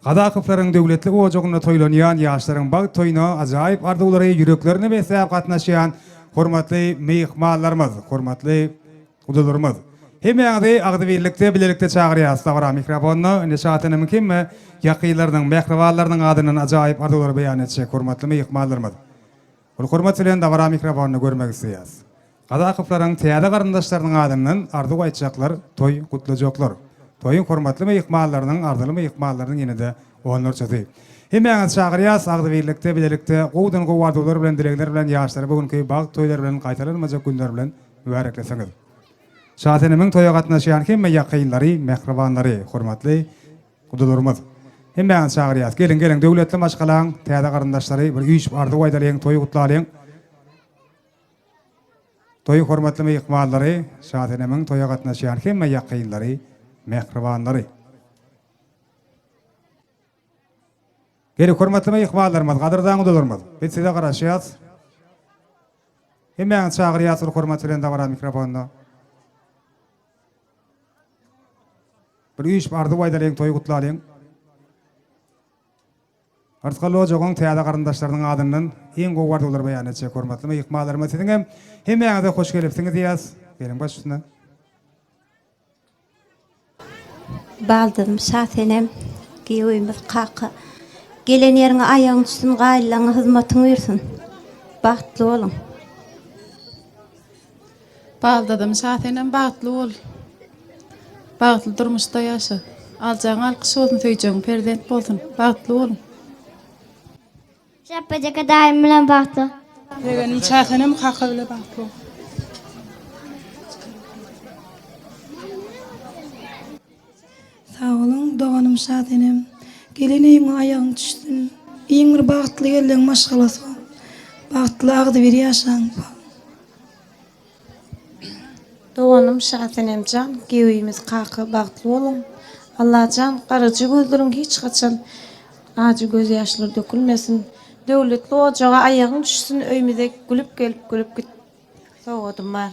S5: Gazakowlaryň döwletli ojagynda toýlanýan ýaşlaryň bagt toýuna ajaýyp arzuwlary ýüreklerine besläp gatnaşýan hormatly myhmanlarymyz, hormatly Gudalarymyz. Hemmäňizi agzybirlikde, bilelikde çagyrýas dabara mikrofonyna. Indi Şasenemiň hemme ýakynlarynyň, mähribanlarynyň adyndan ajaýyp arzuwlary beýan etjek hormatly myhmanlarymyz. Uly hormat bilen dabara mikrofonyny görmek isleýäs. Gazakowlaryň täze garyndaşlarynyň adyndan arzuw aýtjaklar, toý gutlajaklar. Toýuň hormatly myhmanlarynyň, arzyly myhmanlarynyň ýene-de onlarçasy. Hemmäňizi çagyrýas, agzybirlikde, bilelikde gowudan-gowy arzuwlar bilen, dilegler bilen ýaşlary bu günki bagt toýlary bilen gaýtalanmajak günler bilen Mübäreklesiňiz. Şasenemiň toýa gatnaşýan hemme ýakynlary, mähribanlary, hormatly gudalarymyz. Hemmäňizi çagyrýas. Geliň, geliň, döwletli maşgalaň täze garyndaşlary bir üýşüp arzuw aýdalyň, toýy gutlalyň. Toýuň hormatly myhmanlary, Şasenemiň toýa gatnaşýan hemme ýakynlary, mähribanlary. Geliň, hormatly myhmanlarymyz, gadyrdan gudalarymyz. Biz size garaşýas. Hemmäňizi çagyrýas uly hormat bilen dabara mikrofonyna. Bir üýşüp arzuw aýdalyň toýy gutlalyň. Rysgally ojagyň täze garyndaşlarynyň adyndan iň gowy arzuwlary beýan etjek hormatly myhmanlarymyz siziňem hemmäňize hoş gelipsiňiz diýýäs. Geliň baş üstüne.
S23: Baldyzym Şasenem, giýewimiz Kaka. Gelen ýeriňe aýagyň düşsün, gaýynlaňa hyzmatyň buýrsyn. Bagtly boluň.
S19: Baldyzym Şasenem bagtly bol. Bagtly durmuşda ýaşa. Aljagyň alkyş bolsun, söýjegiň perzent bolsun. Bagtly boluň.
S9: Şapbajaka daýym bilen bagtly.
S24: Ýegenim Şasenem kaka bile bagtly bol.
S25: Sag boluň doganym Şasenem. Gelen öýüňe aýagyň düşsün. Iň bir bagtly gelleň maşgalasy bol. Bagtly agzybir ýaşaň.
S26: Doganym Şasenemjan gewimiz kaka bagtly boluň Allajan garaja gözleriň hiç haçan ajy göz ýaşlar dökülmesin döwletli ojaga aýagyň düşsün öýmüze gülüp gelip gülüp git sowgadym bar.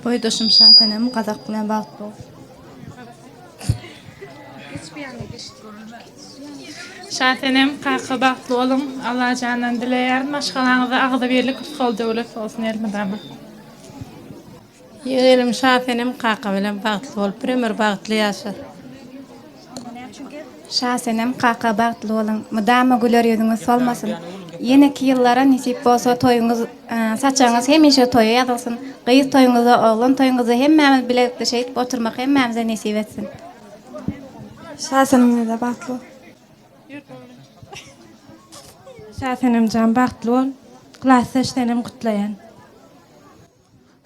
S19: Boýdaşym Şasenem gazak bilen bagtly bol. Şasenem kaka bagtly boluň Allajandan dileýärin maşgalaňyzda agzybirlik rysgal döwlet bolsun elmydama.
S20: Ýegenim Şasenem kaka bilen bagtly bolup bir ömür bagtly ýaşa.
S19: Şasenem kaka bagtly boluň mydama güler ýüzüňiz solmasyn ýeneki ýyllara nesip bolsa toýuňyz saçagyňyz hemişe toýa ýazylsyn gyz toýuňyzda oglan toýuňyzda hemmämiz bilelikde şeýdip oturmak hemmämize nesip etsin.
S25: Şasenem gyza bagtly bol.
S27: Şasenemjan bagtly bol. Klasdaş senem gutlaýan.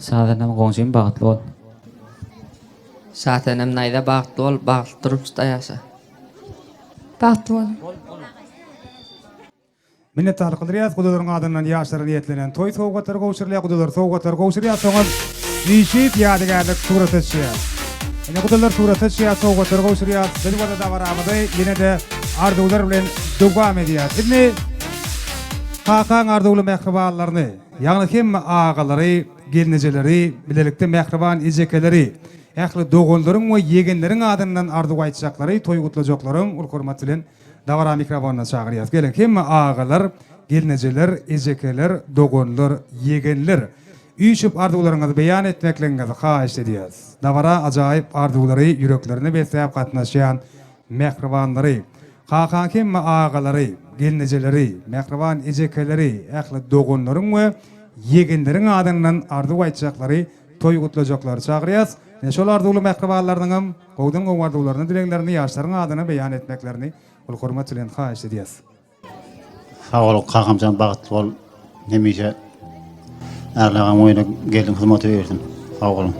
S28: Şasenem goňşym bagtly bol.
S15: Şasenem Naýza bagtly bol, bagtly durmuşda ýaşa.
S24: Bagtly boluň.
S5: Minnetdarlyk bildirýäris gudalaryň adyndan ýaşlara niýetlenen toý sowgatlary gowşurylýar gudalar sowgatlary gowşurýar soňam üýşüp ýadygärlik surata düşýär. Ine gudalar surata düşýär sowgatlary gowşurýar biz bolsa dabaramyzy ýene-de arzuwlar bilen dowam edýäris. Indi kakaň arzuwly mähribanlaryny ýagny hemme agalary gelnejeleri bilelikde mähriban ejekeleri ähli doganlaryň we ýegenleriň adyndan arzuw aýtjaklary toý gutlajaklaryň uly hormat bilen Dabara mikrofonyna çagyrýas. Geliň hemme agalar, gelnejeler, ejekeler, doganlar, ýegenler üýşüp arzuwlaryňyzy beýan etmekligiňizi haýyşt edýäs. Dabara ajaýyp arzuwlary ýüreklerine besläp gatnaşýan mähribanlary, kakaň hemme agalary, gelnejeleri, mähriban ejekeleri, ähli doganlaryň we ýegenleriň adyndan arzuw aýtjaklary, toý gutlajaklary çagyrýas. Ine şol arzuwly mähribanlarynyňam Gowudan gowy arzuwlaryny, dileglerini ýaşlaryň adyna beýan etmeklerini uly hormat bilen haýyşt edýäs.
S2: Sag bol kakamjan bagtly bol hemişe Ärli agaň oýuna geldiň hyzmata bersin sag boluň.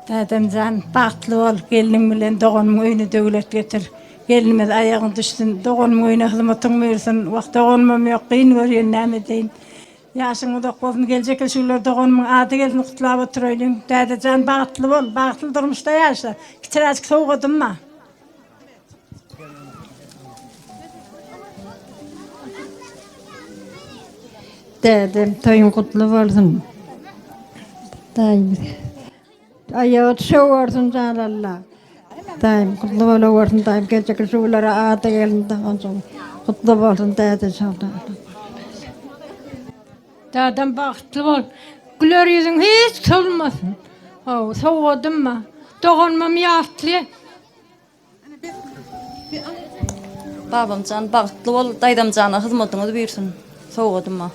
S20: Dädemjan bagtly bol gelniň bilen doganymyň öýüne döwlet getir gelnimiz aýagyň düşsün doganymyň öýüne hyzmatyň buýursyn wah doganymam ýok gyn görýän näme edeýin Ýaşyň uzak bolsun geljek ýyl şular doganymyň ady gelsin gutlap oturaýlyň dädejan bagtly bol bagtly durmuşda ýaşa kiçiräjik sowgadym bar.
S3: Dädem toýuň gutly bolsun. Daýym Aýagy düşewersin jan Alla. Daýym gutly bolawersin daýym geljek şulara ady gelin daganjyň gutly bolsun däde jan.
S6: Dadam bagtly bol. Güler ýüzüň hiç solmasyn. Haw, sowgadym bar. Doganymam ýatly.
S8: Babamjan bagtly bol, daýzamjana hyzmatyňyz buýrsyn. Sowgadym bar.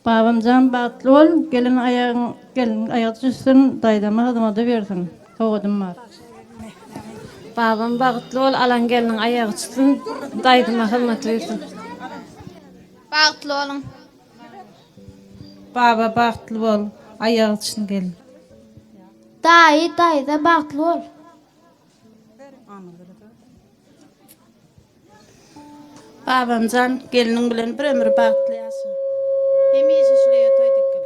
S3: Babamjan bagtly bol gelin aýagyň gelin aýagy düşsün daýzama hyzmada bersin sowgadym bar.
S11: Babam bagtly bol alan gelniň aýagy çytsyn daýzyma hyzmat bersin.
S12: Bagtly boluň.
S21: Baba bagtly bol aýagy çyn gelin.
S12: Daýy daýza bagtly bol.
S21: Babamjan gelniň bilen bir ömür bagtly ýaşa. Hemişe şul öýe toý dikgil.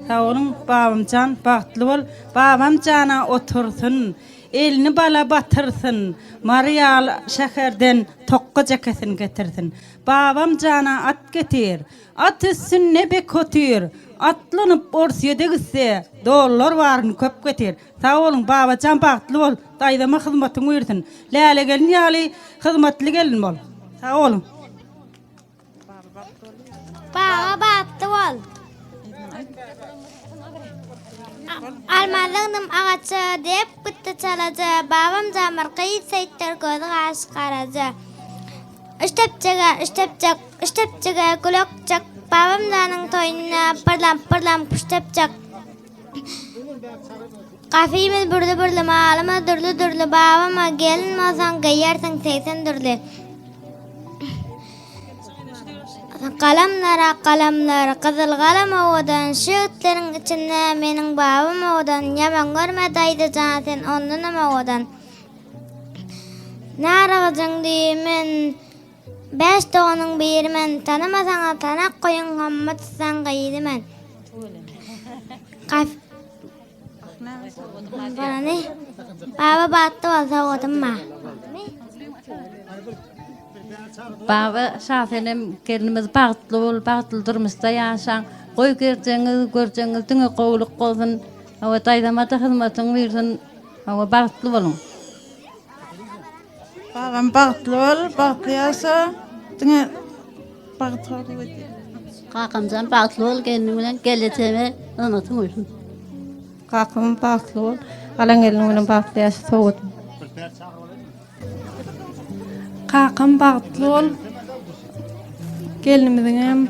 S21: Sag boluň babamjan bagtly bol. Babam jana otursyn. Elini bala batyrsyn. Mary ýaly şäherden tokga jekesin getirsin. Babam jana at getir. At üstünde bek otyr. Atlanyp Orsýede gitse, dollar baryny köp getir. Sag boluň Babajan bagtly bol daýzama hyzmatyň buýrsyn. Läle gelin ýaly hyzmatly gelin bol. Sag boluň.
S12: Baba bagtly bol. Alma zyňdym agaça, dep gitdi çalaja, Babam jamyr gyz seýtdir gözi gaşy garaja. Üç tepjege, üç tepjek, üç tepjege gül okjak, Babam janyň toýunda pyrlam-pyrlam kuş tepjek. Gafymyz bürli-bürli, malymyz dürli-dürli, Babama gelin bolsaň geýersiň 80 dürli. Galamlar ak galamlar, gyzyl galam owadan, Şu ýigitleriň içinde meniň babam owadan, Ýaman görme daýza jan sen ondanam owadan. Nar agajyň düýbi men, Bäş doganyň biri men, Tanamasaňyz tanak goýuň, Hommat ussaň gyzy men. Bolany. Baba bagtly bol sowgadym bar.
S3: Baba Şasenem gelnimiz bagtly bol, bagtly durmuşda ýaşaň. Goý gerjegiňiz, görjegiňiz diňe gowulyk bolsun. Hawa daýzamada hyzmatyň buýrsyn. Hawa bagtly boluň.
S21: Babam bagtly bol, bagtly ýaşa. Diňe bagt arzuw edýän.
S28: Kakamjan bagtly bol gelniň bilen gelejegine hyzmatyň bolsun.
S27: Kakam bagtly bol. Alan gelniň bilen bagtly ýaşa sowgat.
S24: Kakam bagtly bol. Gelnimiziňem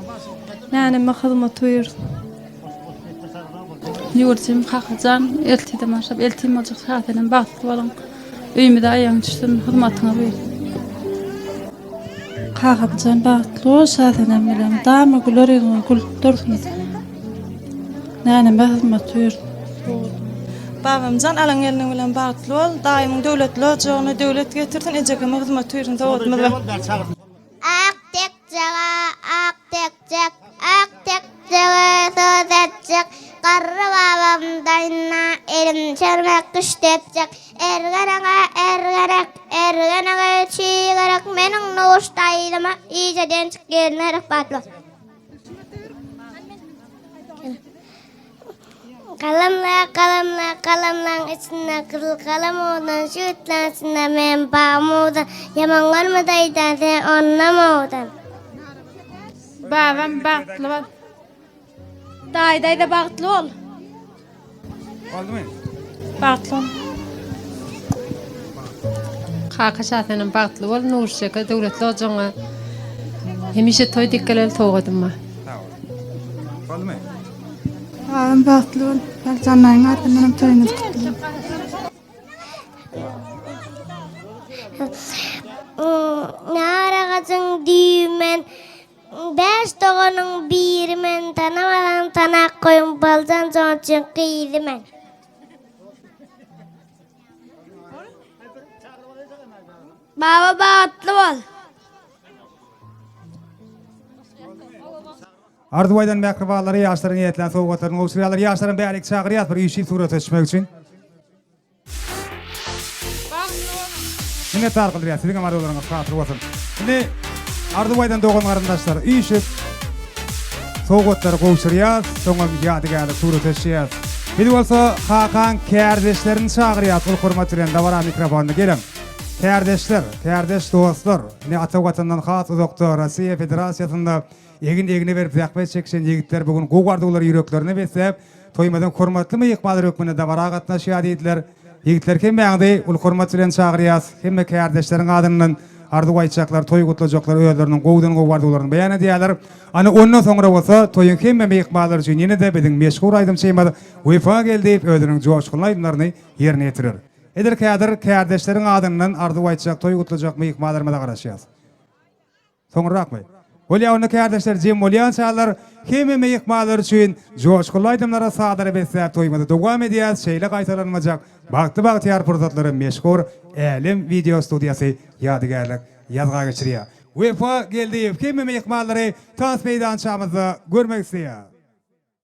S24: näneme hyzmaty buýursyn.
S29: Ýüwürjim kakajan ertirden başlap eltim boljak Şasenem bagtly boluň öýümize aýagyň düşsün hyzmatyňa buýursyn.
S24: Kakamjan bagtly bol Şasenem bilen dama güler ýüzüňiz gülüp dursun.
S29: Näneme hyzmat buýursun.
S1: Babamjan alan gelniň bilen bagtly bol. Daýymyň döwletli ojagyna döwlet getirsin, ejekeme hyzmat buýursun sowgatymyz bar.
S12: Ak tekjege, ak tekjek, ak tekjege söz etjek, Garry babam daýyna elim çermek küşt etjek, Ergenege, ergenek, ergenege çig gerek, Meniň Nuş daýzama ijeden çyk gelin gerek Batly. Galamla, galamla, galamlaň içinde gyzyl galam owadan, şu itleň içinde meň bagym owadan, ýaman görme daýyjan sen ondan owadan.
S29: Babam bagtly bol.
S4: Daýy daýza bagtly bol.
S5: Boldumy?
S29: Bagtly bol. Kaka Şasenem bagtly bol Nurşeke döwletli ojagyňa hemişe toý dek geleli sowgadym bar.
S5: Sag bol. Boldumy?
S7: Babam bagtly bol. Baljan daýyň adyndanam toýuňyz gutly bolsun.
S12: Nar agajyň düýbi men. Bäş doganyň biri men tanamasaň tanap goýuň Baljan jonçyň gyzy men. Baba bagtly bol.
S5: Arzuw aýdan mähribanlara ýaşlara niýetlän sowgatlaryny gowşurýarlar. Ýaşlaram bärik çagyrýas bir üýşüp surata düşmek üçin. Minnetdar gyldyrýas siziňem arzuwlaryňyz hasyl bolsun. Indi arzuw aýdan dogan garyndaşlar üýşüp sowgatlary gowşurýas, soňam ýadygärlik surata düşýäs. Biz bolsa Kakaň kärdeşlerini çagyrýas uly hormat bilen dabara mikrofonyna geliň. Kärdeşler, kärdeş dostlar, indi ata watandan has uzakda Rossiýa Federasiýasynda egin egne berip zähmet çekişen ýigitler bu gün gowy arzuwlary ýüreklerine besläp, Toýumyzyň hormatly myhmanlary hökmünde dabara gatnaşýar diýdiler. Ýigitler hemmäňizi uly hormat bilen çagyrýas. Hemme kärdeşleriň adyndan arzuw aýtjaklar, toý gutlajaklar özleriniň gowudan gowy arzuwlaryny beýan edýärler. Ana ondan soňra bolsa toýuň hemme myhmanlary üçin ýene-de biziň meşhur aýdymçymyz Wepa Geldiýew özüniň joşgunly aýdymlaryny ýerine ýetirer. Edil häzir kärdeşleriň adyndan arzuw aýtjak, toý gutlajak myhmanlarymyza garaşýas. Soňrakmy? Bolýa onda kärdeşler jem bolýançalar hemme myhmanlar üçin joşgunly aýdymlara sazlara besläp toýumyzy dowam edýäs şeýle gaýtalanmajak bagtly bagtyýar pursatlary meşhur Älem wideo studiýasy ýadygärlik ýazga geçirýär. Wepa Geldiýew hemme myhmanlary tans meýdançamyzda görmek isleýär.